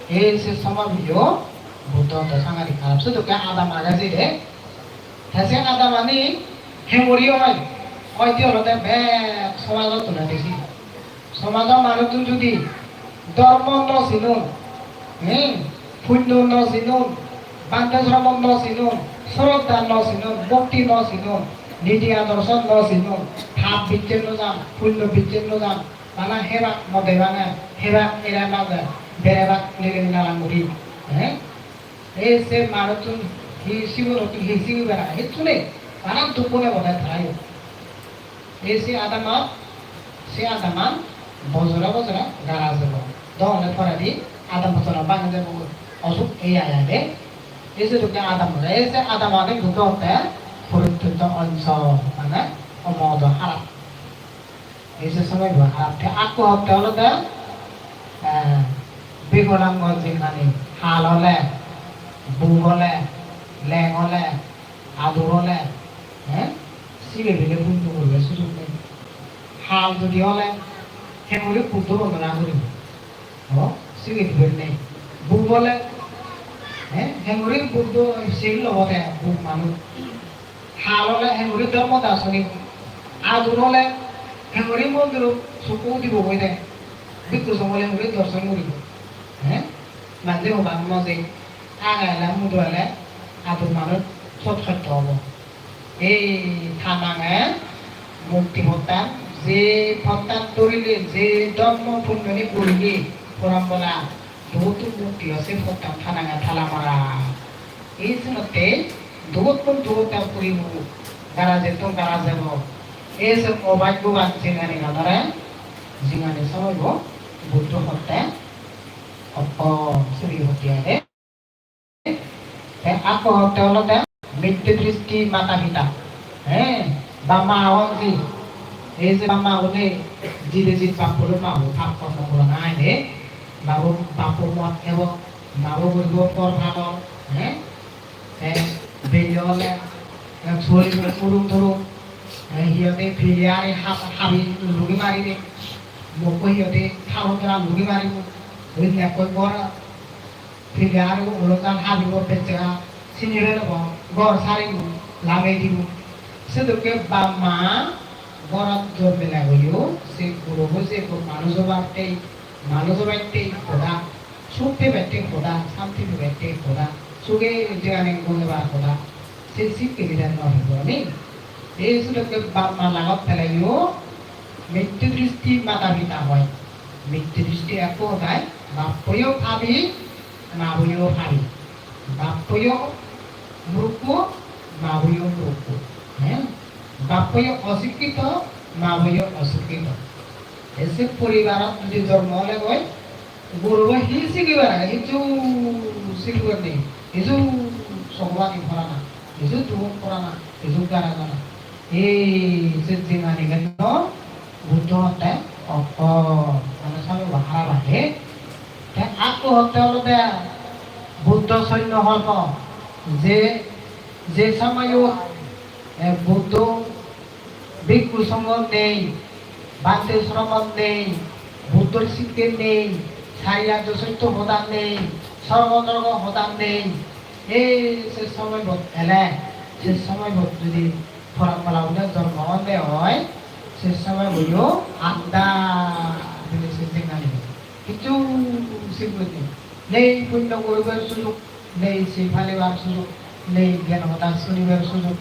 Ei se somoy biyo Buddho hotte sangadik harap. Sedokke adam age jide. Te se adamani henguri oi? Oi di olode bek somajot tole desi. Somajor manuchun judi dhormo no sinon, hmm, punno no sinon, bhante sromon no sinon, sroddha no sinon, bhakti no sinon, niti adorsho no sinon, pap bicche no jan, punno bicche no jan, bana hebak no debana, hebak era no de, berebak niring nalang guri, eh? Ei se manuchun hi sigun hi sigibar, hissu nei, bana dukko nebo de tarayo. Ei se adamot, se adaman bojore bojore gara jebo. Dogone poredi adam bojore bangi jebo, osuk ei ai ai de. Ei sedokke adam bojore, ei se adamani Buddho hotte porityonto onchol, mane omodo harap. Ei se somoy bo harap. Te akko hotte olode, eh, bikolango jinghani, hal ole, buk ole, leng ole, adur ole, eh, sibe bile punno guribar sujug nei. Hal judi ole, henguri Buddho bondona guribo. O, sibe dibar nei. Buk ole, eh, henguri Buddho sil lobo de, buk manuj. Hal ole henguri dhormo darshonik. Adur ole henguri mondirot sukku udibo goi de. Bhikkhu songho henguri dorshon guribo. Eh? Manje hobak no jei. Aga ele mudu ele adur manuj sot hosto obo. Ei ta nange mukti pottan, je pottan dhorile, je dhormo punnoni gurile, porambola, dugottun mukti o se pottan ta nange tala mara. Ei senotte dugottun dugotta puribo, gara jettun gara jebo. Ei se obhaggoban jinghani ganore, jinghani somoibo Buddho hotte okko suri hotte age. Te akko hotte olode mitti dristi mata pita. He, bap ma agon ji. Ei je bap ma agune jide jid bap bolo ma bo pap kormo gorana aide. Babo bappo mot hebo, babo guribo por pagol. He? Te belle ole, te sori urum turum. Te hi hoide pile ari hab-, habi lugi maride. Mokko hi hoide thago dora lugi maribo. Oi nekkoi bor Pile aro ulo jan habibo bej jaga sini relo bo, ghor saribo, lagei dibo. Sedokke bap ma ghorot jonmele oiyo, se gurobo je ekko manuj obatte, manuj obatte hoda, suk pebatte hoda, santi pebatte hoda, suge jegani gomebar hoda. Se sikke dibar no pebo ni. Ei sudokke bap ma lagot peleyo, mitti dristi mata pita hoi. Mitti dristi ekko hodai, bappoyo pabi, maboyo pabi. Bappoyo murukko, maboyo murukko. He? Bappoyo osikkito, maboyo osikkito. Ei se poribarot jodi jormo ole goi, gurobo hi sigibar age? Hissu sigibar nei. Hissu sogobani porana, hissu dubot porana, hissu gara jana. Ei se jinghani geno Buddho hotte okko, mane somoy bo harap age. Te akko hotte olode Buddho sonno holpo, je Je somoyot, eh, Buddho bhikkhu songho nei, bhante sromon nei, Buddhor sikke nei, sari arjo sotto hoda nei, sorgo norgo hoda nei, ei se somoybot ele, se somoybot judi poranpara ode jormo onde oi, se somoyboyo andar bile se jengani. Hissu sikkoi nei. Nei punno guribar sujog, nei sil palibar sujog, nei gyan hoda sunibar sujog.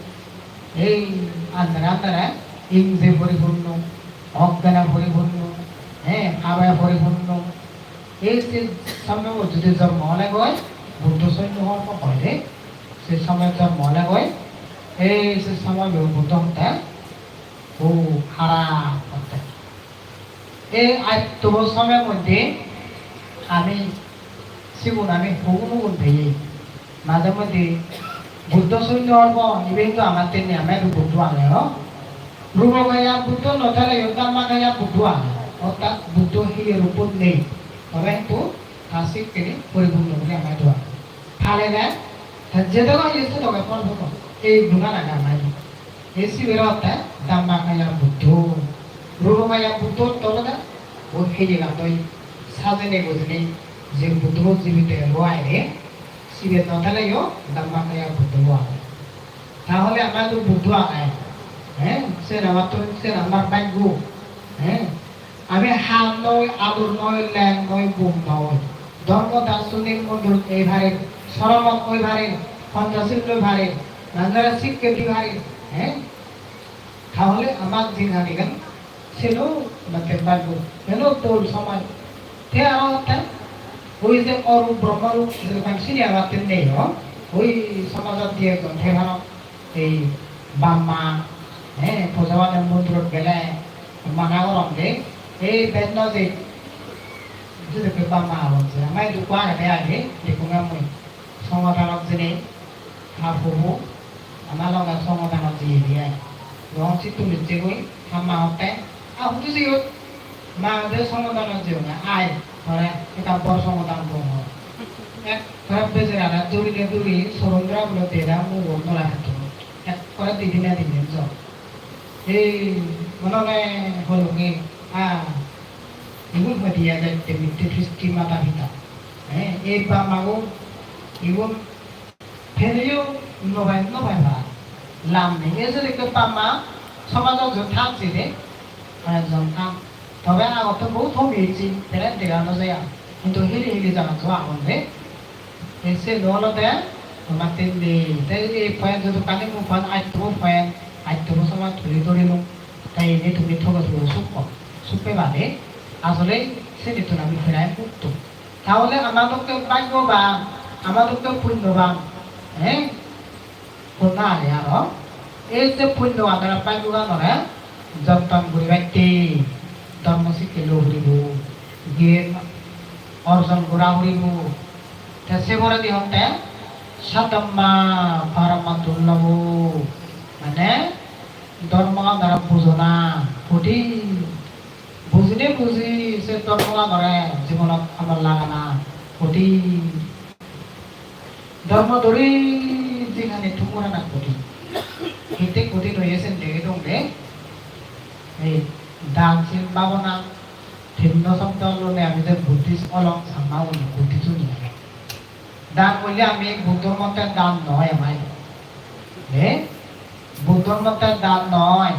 Ei andare andare ingse poripunno, oggene poripunno, eh, pabe poripunno. Ei se somoyot judi jormo ole goi, Buddho sonyo hormo hoide, se somoyot jormo ole goi, ei se somoyot Buddho hotte, o harap hotte. Ei attobo somoy moddhe ami sigun ami hugun hugun peye. Maje moddhe Buddho sonyo hormo, ibe hintu amattei nei, ami hintu Buddho age, o. Rupo kaya Buddho no thaleyo Dhamma kaya Buddho age. Orthat Buddho hiye rupot nei. Tobe hintu ta sikkeni poripunno guri ami hintu age. Palele, ta jedokke iye sedokke phol pebo. Ei gunan age ama idu. Ei sibere hotte Dhammakaya Buddho. Rupakaya Buddho ortho olode o heyegan doi sajene gojene je Buddho jibito ebo aide, sibe no thaleyo Dhammakaya Buddho bo age. Tahole ama idu Buddho age. He? Sen amattun, sen amar bhaggo. He? Ami han noi, adur noi, leng noi, bum noi. Dhormo darsonik mondirot ei parir, soromon oi parir, Panchashil loi parir, nanara sikke di parir, eh? Tahole amar jinghanigan seno mate bhaggo, seno dol somoy. Te aro te, oi je orup brahmarup, jerokom sini abatte nei, o. Oi somajot di ekjon te paro. Ei bap ma, eh, poja bade mondirot gele mana goronde, ei bej no jei. Jedokke bap ma agon je, ama idu ekko agede ai de, dekkong mui. Songodanot jeinei, ta pobo, ama loge songodanot jeyegoi ai. Gom sittun ecchegoi, ta ma hotte, "A, hudu jeyot?" "Ma, de songodanot jeyonge, ai, tore ekka bor songodan dong," hor. Ekkore bejerare durile duri, sorondra bulo deda mugo nola hetto. Ekkore didine didine jor. Ei, mone hole hologe, a, igun hoi diya jatte mitte pisti mata pita. Eh, ei bap magun, igun peleyo no pai, no pai para. Lam nei. Ei je ekko bap ma somajot je thak jede, hoyekjon thak. Tobe agotte bohut homi ecche, bere dega no jai ar. Hintu hili hili jagat o agon de. Te siyen olode tomattun nei. Te ei point jodokkani mui point attobo point, attobo somaj tuli dhurilung. Te indi tumi thoge thoge sukko, suk pebade. Asole sinittun ami prai mukto. Tahole ama dokke bhaggoban, ama dokke punnoban, eh? Honna age aro? Ei je punnogan aro bhaggoganore jotton guribatte dhormo sikke lo puribo, gyan orjon gora puribo. Te se poredi hotte saddhamma parama dullabho, mane dhormogan aro bujona kothin. Bujine buji se dhormoganore jibonot amol lagana kothin. Dhormo dhuri jinghani thum gorana kothin. Hitte kothin oye sen degei dong de. Ei dan sil bhabona tinno sobdo lone ami je Buddhist olong, Changma uni Buddhist uni age. Dan bolle ami Buddhor mote dan noi amai. Eh? Buddhor mote dan noi.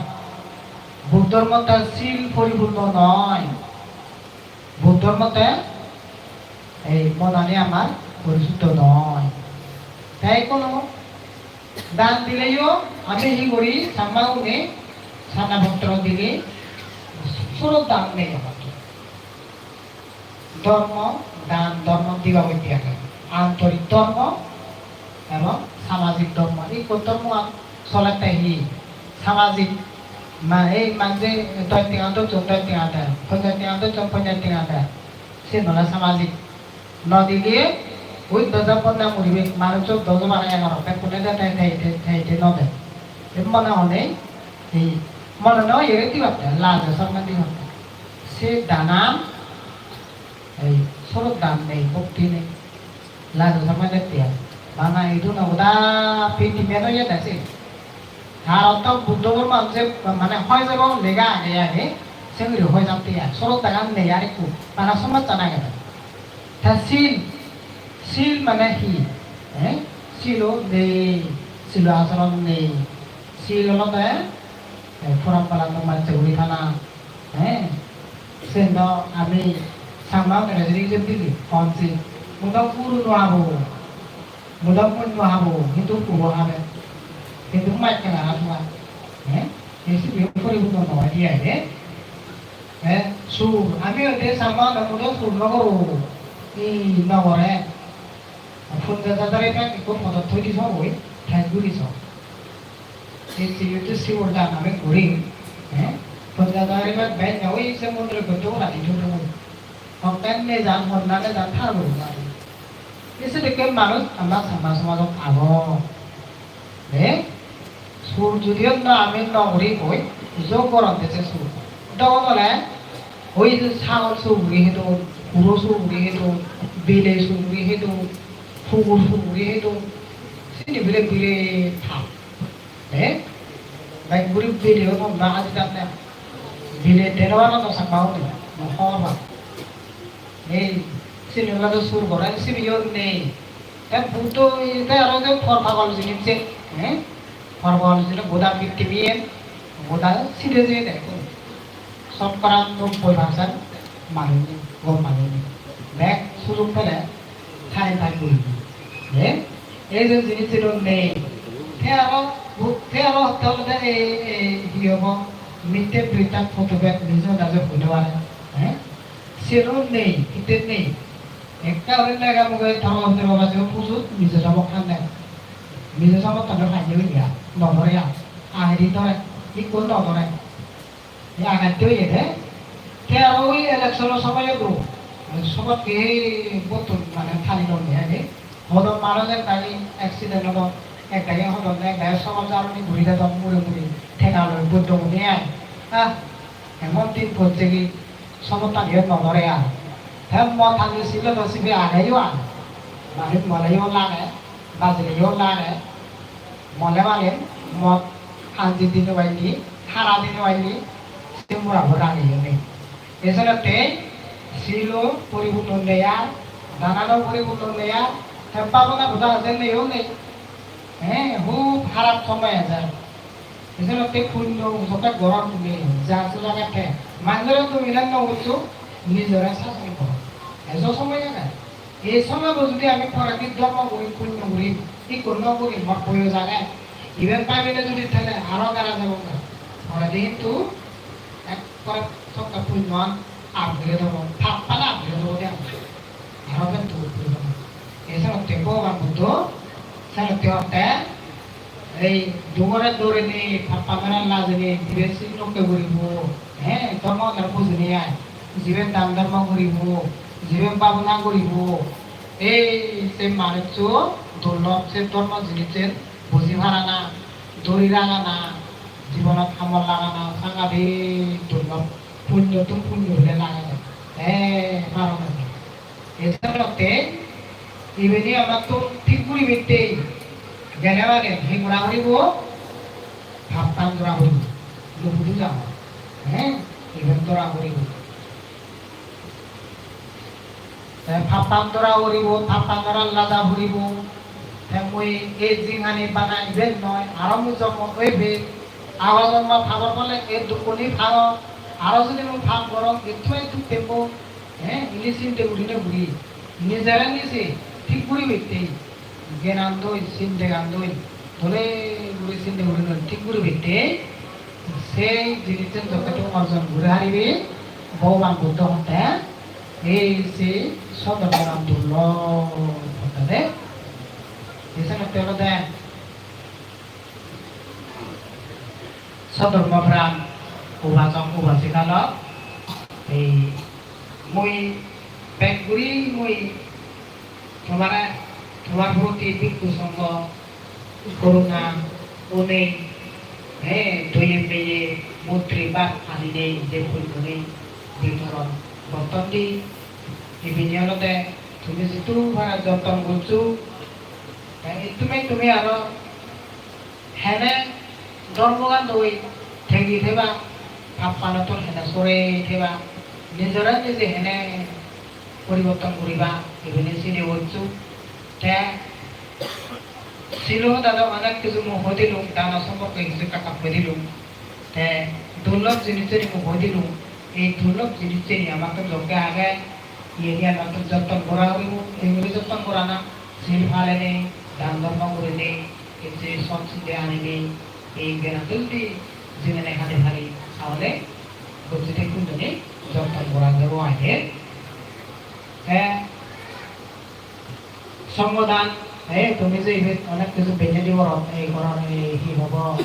Buddhor mote sil poripunno noi. Buddhor mote ei monani amar porisuddho noi. Te hono dan dileyo ami hi guri, Changma uni sana potro dile srot dan nei amar. Dhormo, dan, dhormo diba boitte age. Antorik dhormo ebong samajik dhormo. Ikko dhormoan solette hi? Samajik. Ma-, ei manje doj tenga docchon, doj tenga der. Ponjaj tenga docchon, ponjaj tenga der. Siyen ole samajik. No dile ui dojo bonna muribe, manujo dojo bana egaro, bekkune de te, te, te, te, te no de. Ei mone hone, ei mone no yere dibatte, lajo sorma dibatte. Se danan, ei srot dan nei, bhokti nei, lajo sorma dette ai. Bana idu no goda prithibiyan oye de se. Tar ortho Buddho dhormo je mane hoi jebo lega age age, se guri hoi jatte ai. Sroddhagan nei ar ekku, bana somajjan age de. Ta sil, sil mane hi? Eh? Silo nei, silo acharon nei. Sil olode, eh, poramporato majje guri thana. Eh? Sen do ami Changma unore jodi ijeb dili, hon sil. Mui do guru no abo. Mui do mui no abo, hintu guru habe. Hintu majje na abo. Eh? Ei sibe poriborton no oi de ai de. Eh? Sur, ami hoide Changma unore mui do sur no guru. Hi no gore. Ponjash hajar bag ekko podot thoi di sogoi, thai guri so. Ei siyoto sibor dan ami guri, eh? Ponjash hajar bag bag na oi se mondire gotto rati thoi thoi. Hokkan nejan, honna nejan, thar guri mari. Ei sedokke manuj ama Changma somajot agon. Eh? Sur judi onno ami no guri hoi, jog goronde se sur. Dogon ole, oi je sagol sur guri hedon, huro sur guri hedon, bile sur guri hedon, pugur sur guri hedon, sini bile bile thap. Eh? Bai guri bile o thap na aji thap na. Bile deno bana no sakma honi, no hobor pang. Ei, sini olode sur gore, sibeyo nei. Te Buddho, te aro je por pagol jinis je, eh? Por pagol jinis goda pittibiyen, goda side jeye de. Sotkora nobboi percent manuj nei, gom manuj nei. Bek sujog pele, thai thai guri. Eh? Ei je jinis sino nei. Te aro, bu-, te aro hotte olode ei, ei, hi hobo? Mitte britta photo bek mijo daje hoide pare. Eh? Sero nei, hitte nei. Ekka guri lega muge toro toro baje pujut mijo sabok hande. Mijo sabok tande paide oye, no dore ar. Aheri dore, ikko no dore. Ei agatte oye de. Te aro oi election-o somoyot do, somoyot he bottun mane tali lon de age. Hodon manuj ekdagi accident hodon, ekdagi hodon, ekdagi somoy jaroni guri dedon mure mure, tenga loi boddogune ai. Ah, emon din pocchegi somottaniyo no dore ar. Te mo tani silo do sibe ageyo ar. Mane moleyo lage, bajileyo lage. Mole male, mo hanji dino bailli, hara dino bailli, se murabo rageyonne. Esenotte silo poriborton nei ar, danano poriborton nei ar, te babona buda ase neyo nei. He, hub harap somoy ejer. Esenotte punno sokke gorot tumi, ja suja gatte. Manjore tumi dan no goccho, nijore sason goro. Ejo somoy age. Ei somoybo judi ami poredi dhormo guri, punno guri, ikko no guri, mor boyos age. Iben bhabile judi thele aro gara jebonga. Poredi hintu ekkore sokke punnoan up guri debo, pappan up guri debo de. Aro ben duk guri debo. Ei senotte Bhogoban Buddho, senotte hotte, ei dugore dorinei, pappanore lajeinei, jibe sil rokke guribo, he, dhormo onore bujinei ai. Jibe dan dhormo guribo, jibe bhabona guribo, ei se manuccho durlob, se dhormo jinissen buji parana, duri ragana, jibonot hamot lagana, sangadik durlob, punyottun punyo bile lagede. Te parong age. Ei senotte ibeni amattun thik guribatte gele mane hi gora puribo? Pappan dora puribo. Lugudu jabo. He? Iben dora puribo. Te pappan dora puribo, pappan dora laja puribo. Te mui ei jinghani bana iben noi, aro mui jonmo oibe. Ago jonmo pabor phole ei dukkuni pabor. Aro judi mui pap gorong, etto ei duk pebo. He, ini sinde gurine guri, nijere nije thik guribatte, gyanandoi, sindegandoi, dole guri sinde gurinoi thik guribatte, sei jinissen jokke tumi orjon guri paribe, Bhogoban Buddho hotte, ei se sodormogan dullo hotte de. Ei senotte olode Sodormo pran ubasok ubasikalok, ei mui bek guri mui tomare, tomar proti bhikkhu songho koruna onei, he, doye meye moitri bhab aninei je punyo ni bitoron gotton di, ibeni olode tumi jidu para jotton goccho, Tumi, tumi aro hene dhormogan doi thegi theba, pappanottun hene sore theba, nijore nije hene poriborton guriba, ibeni sini hocchu. Te silo hoda do onek hissu mui hoi dilung, dano somporke hissu ekka ekka hoi dilung. Te durlob jinisseni mui hoi dilung, ei durlob jinisseni amattun jokke age, iyeni amattun jotton gora puribo, enguri jotton gorana, sil palenei, dan dhormo gurinei, ei je sot sinde anenei, ei gyananjali jinene hade pari, tahole gojjete punnoni jotton gora jebo aide. Te Songhodan, eh, tumi je ibet onek hissu benney di gorot, ei gorot, ei hi hobo,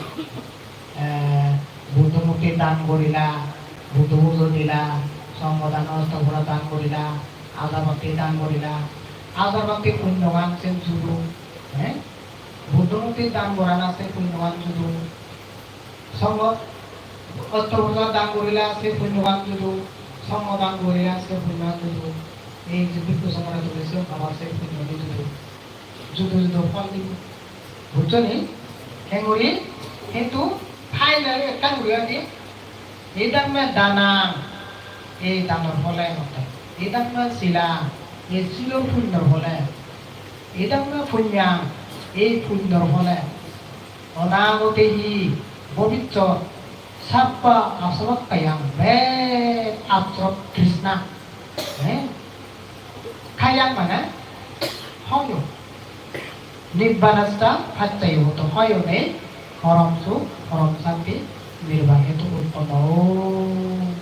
eh, Buddho murti dan gorila, Buddho pujo dila, songhodan, ostopura dan gorila, agarbatti dan gorila, agarbatti punnogan se judo, eh, Buddho murti dan gorana se punnogan judo. Songho, ostopura dan gorila se punnogan judo, songhodan gorila se punnogan judo. Ei je bhikkhu songhore tumi se abar se punnogan judo. Judo judo phol dibo. Bujjo ni? Henguri? Hintu phaile ekkan guri adi. Idamma danang, ei danor phole hotte. Idamma silang, ei silo punnor phole. Idamma punyang, ei punnor phole. Onagotehi bobissot sabba asava khayang, bek asava trishna. Eh? Khayang mane hoyo. Nibbanassa paccayo hoto, hoyo nei, porom suk, porom santi, nirban hetu utponno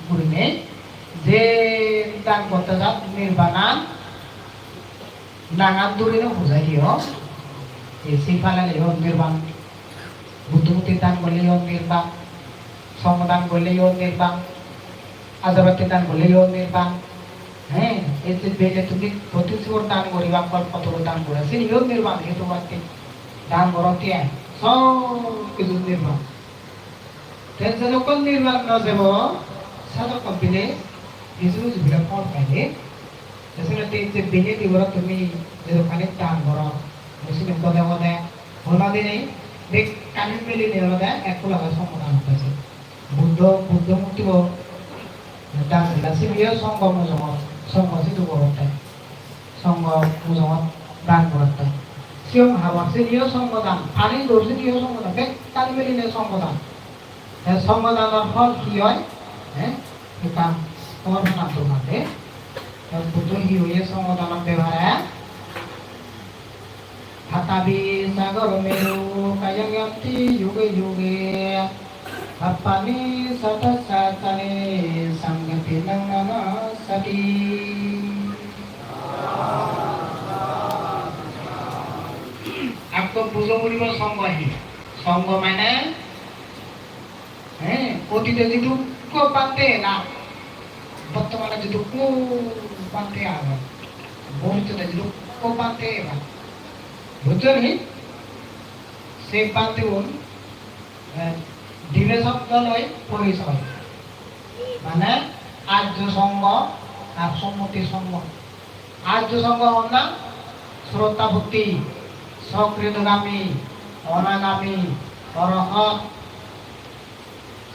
gurinei, je dan gotte jat nirbanan nangan durine pujai diyo. Ei sil paleleyo nirban, Buddho murti dan gorleyo nirban, songho dan gorleyo nirban, agarbatti dan gorleyo nirban. He, ei je bele tumi botris bor dan guriba, kolpoturu dan guriba, siniyo nirban hetu batte dan gorotte ai, sob kichu nirban. Te jodokkon nirban no jebo, sodokkon bile hiju hiju bile phol paide. Te senotte je bile di goro tumi jedokkani dan goro, mui sini gode gode hona dinei bekkani milinei olode ekku lage songho dan otte se. Buddho, Buddho murtibo dan dila, sibeyo songho mujungot, songho sidu gorotte. Songho mujungot dan gorotte. Siyong habar siniyo songho dan, pani dor siniyo songho dan, bekkani milinei songho dan. Te songho danor phol hi oi? He? Ekkan hobor pana dorkar de. Te Buddho hi hoye songho danor bepare? Pathavi sagaro meru khayang yanti yuge yuge. Pabbani satasahasani saṅghassinam manasati. Ekko bujo puribo songho hi? Songho mane, he, otite jidukko bhante ela, bortomane jidukko bhante agon, bhobissote jidukko bhante ela. Bujjon hi? Se bhantegun, eh, dibe sobdo loi porisoy. Mane Arjo Songho ar Sommoti Songho. Arjo Songho honna? Srotapotti, Sokridagami, Onagami, Orohot,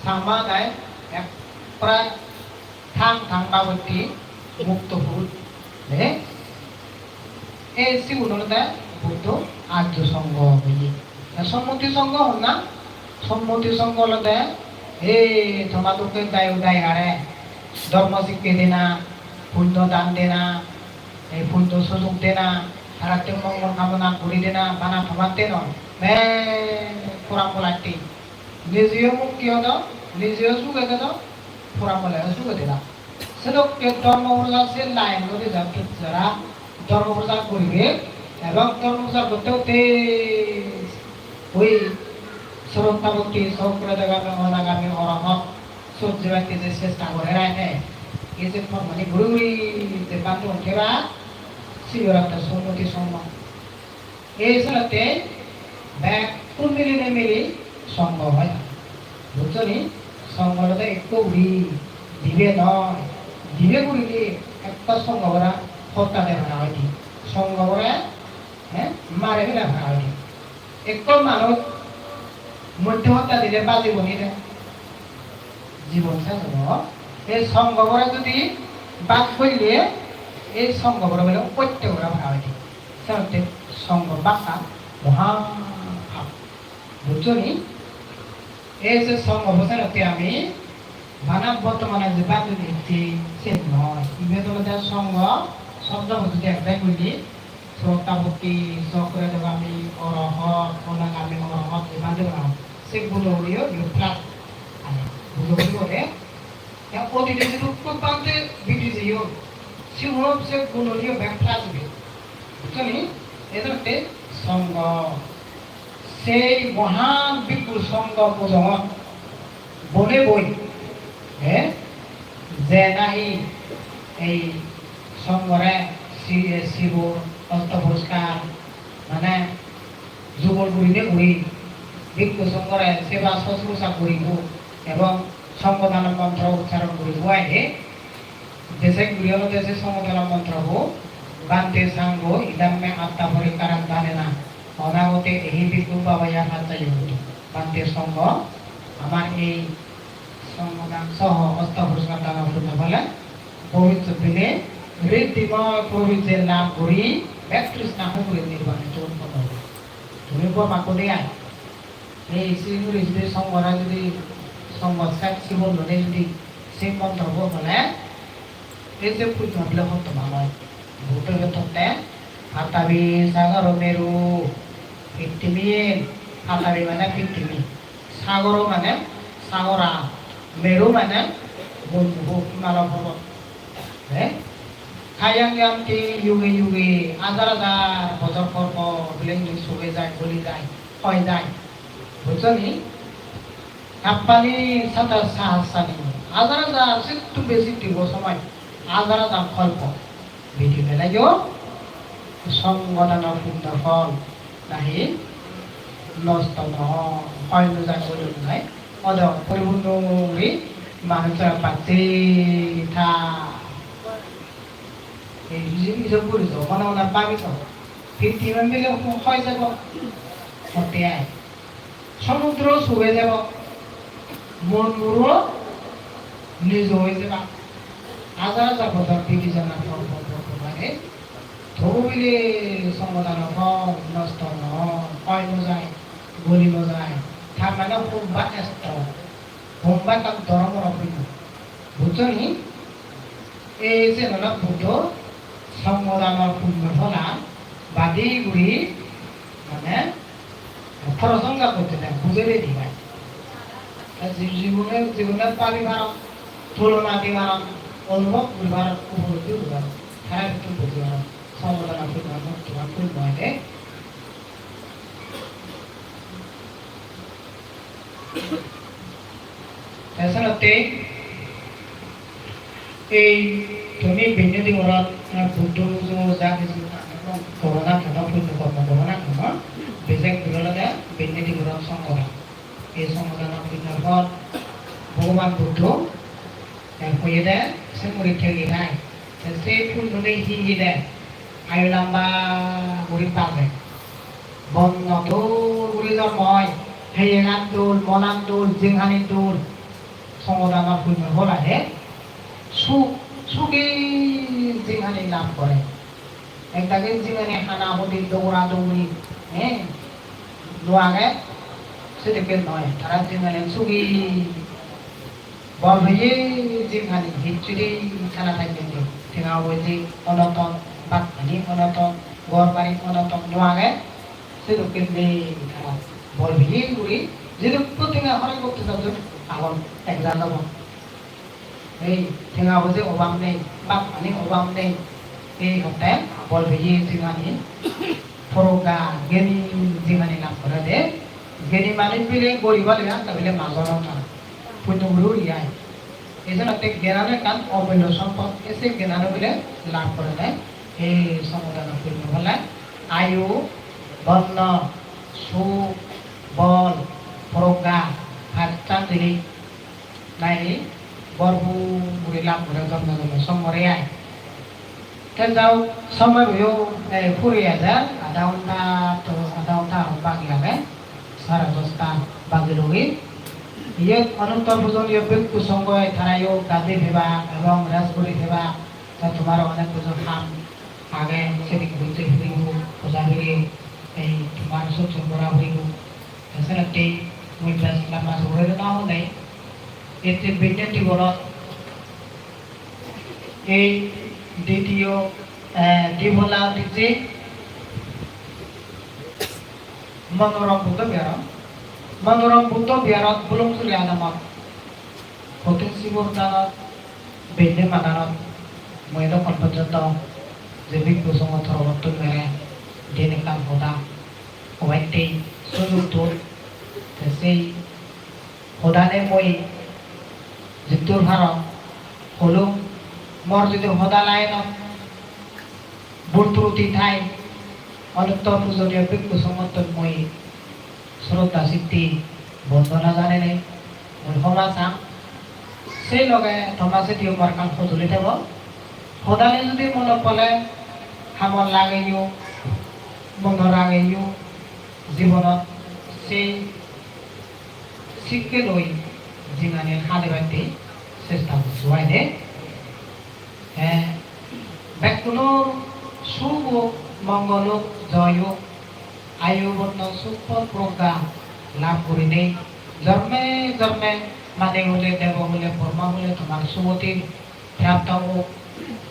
Samma dai ek prai thang thang babotti mukto purus. Eh? Ei sigun olode Buddho Arjo Songho hoye. Te Sommoti Songho honna? Sommoti Songho olode ei toma dokke dayo dayikare dhormo sikke dena, punno dan dena, ei punno sujog dena, taratte mongol kamona guri dena, bana tomatte noi, bek puran bolatte. Nijeyo mukti odo, nijeyo suge dedo, pora poleyo suge deda. Sedokke dhormo prochar se line-ot jara dhormo prochar guribe, ebong dhormo prochar gotte gotte oi Srotapotti, Sokridagami, Onagami, Orohot sot jebatte je chesta gore raide, ei je kormani guri guri je bhante hon theba, sibe olode Sommoti Songho. Ei senotte bekkun milinei mili songho oi. Bujjo ni? Songho olode ekko guri, dibe noi. Dibe gurinei ekko songho gora hotta de para hoide. Songho gora He? Mare fele para oide. Ekko manuj moddhe hotta dile bajibo ni de? Jibon ses obo. Ei songhobore judi bhag golle, ei songhobore bole otte gora para oide. Senotte songho bhaggan moha pap. Bujjo ni? Ei je songho bo senotte ami bana bortomane je bhag guri ecchi, sen noi. Ibe olode songho sobdo bo judi ek bhag guri, Srotapotti, Chakrodagami, Orohot, Onagami, Orohot, je bhante bana, se guno guriyo ibe plus age. Bujo guri bole, te odite jidukko bhante bidi jeyon, sigun se guno guriyo bek plus oibe. Bujjo ni? Ei jenotte songho. Sei mohan bhikkhu songho bujongot bone boi, eh, je nahi ei songhore si-, sibor, osto poriskar, mane jubor gurine guri bhikkhu songhore seba sosrusa guribo ebong songho dano montro uchcharon guribo aide. Bejek guri olode se songho dano montrobo, Bhante sangho idam me attha parikkharantanena, onagate ehi bhikkhubhaya paccayo hotu. Bhante songho, amar ei songho dan soho osto poriskar dano punno phole, bhobissot dine riddhimoy probijje lab guri, bek trishna hoi guri nirbane utponno obo. Tumi bor makko de ai. Ei se guri judi songhore judi songho set sibonore judi se montrobo hole, ei je punno bile hottoman oi. Buddho hotte, Pathavi sagaro meru, pittimin, Pathavi mane pittimi, sagaro mane sagora, meru mane Guru, Himalaya porbot. Eh? Khayang yanti yuge yuge, hajar hajar bojor por por bile indi suge jai, goli jai, hoi jai. Bujjo ni? Tappani sata sahassani, hajar hajar, sittun besi dirgho somoy, hajar hajar kolpo. Bidi beleyo songho dano punno phol nahi nosto no oi, hoi no jai, goli no jai. Odo poripunno guri manuj ora bacche tha. Ei je ijo guri jo mone mone babi so. Pittiman bile hoi jebo. Hotte ai. Somudro suge jebo. Mon muro nijo oi jeba. Hajar hajar bojor bidi jana por por por por age. Tobu bile songho dano phol nosto no oi, hoi no jai, goli no jai. Tar mane hobba esto. Homba ekkan dhoromoro punno. Bujjo ni? Ei je olode Buddho songho danor punno phola badi guri, mane, porosongga gotte de, bujei de bai. Ta ji-, jibone, jibone pabi paron, tulona di paron, onubhob guri paron, upolobdhi guri paron, tara ekku buji paron. Songho danor punno, mukti punno ede. Te senotte ei tumi binne dingorot, eh, Buddho pujo ja hissu korona keno punno kormo korona keno, bejek guri olode binne dingorot songho dan. Ei songho dano punno phol Bhogoban Buddho Te hoyede, se muri thegi thai. Te se punno hi hi de? Ayu lamba guri baje. Bonno dol guri jormo oi. Heyegan dol, monan dol, jinghani dol. Songho danor punno phola de. Suk, sugi jinghani lab gore. Ekdagi jinghani hana hudi dogora dogori, eh, no age, sedokke noi. Tara jinghani sugi bol peye jinghani hissu de tara thai de. Tenga poije onoton, bhat pani onoton, ghor bari onoton no age, sedokke nei tara. Bol peye guri jedokko tenga horoj gotte sade agon, ek jador. Ei tenga poije obab nei, bhat pani obab nei. Ei hotte bol peye jinghani, porogga, geni jinghani lab gore de. Geni manuj bile gorib ole, hatta bile majon na. Punno guri uri ai. Ei jenotte gyanan ekkan omullo sompot, ei se gyanan bile lab gore de. Ei songho dano punno phola ayu, dhonno, suk, bol, porogga, pachan jinis nahi bhorpur guri lab gore, dhonno dhonno songho re ai. Te jao, somoy boyo, eh, puri ejer, Adha ghonta to, adha ghonta aro bagi age, sare dosta bagi logi. Iyot Anuttor Pujoniyo Bhikkhu Songhoi tarayo gadi pebak ebong rest guri pebak. Te tomaro onek bojor ham age, sedik bujje puribo, boja puri, ei tomar sot sot gora puribo. Te senottei mui bej lamba suguri no honei. Ei tin bidde diborot ei ditiyo, eh, dibola dije Monorom Buddho Biharot, Monorom Buddho Biharot Bulungsuri adamot Kothin Sibor danot benne madanot mui edokkon porjonto je bhikkhu songho torobottun mere din ekkan hoda hobatte sujug don, te sei hodane mui jiddur parong holung, mor judi hoda lainot bhul truti thai, Anuttor Pujoniyo Bhikkhu Songhottun mui sroddha sitti bondona janenei mui homa sang. Sei loge toma sidiyo mor ekkan hojoli thebo. Hodani judi monot pole hamot lageyo, monot rageyo, jibonot sei sikke loi jinghani halibatte chesta goccho aide. Te bekkunor suk ok, mongol ok, joy ok, ayu bonno suk phol progga lab gurinei jorme jorme mane hule, debo hule, brahma hule tomar sugoti prapto ok.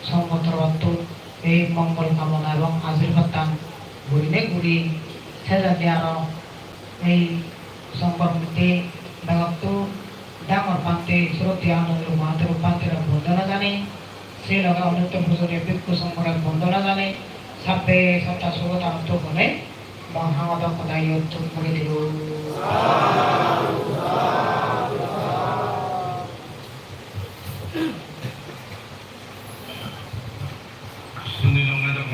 Songho torobottun ei mongol kamona ebong ashirbadtan gurinei guri sejadi aro ei songho committee begottun dangor bhante, sroddheyo Anando Mahathero bhantore bondona janei, sei loge Anuttor Pujoniyo Bhikkhu Songhore bondona janei, sabbe satta sukhita hontu honei mo hangodok hoda iyot thum guri dilung.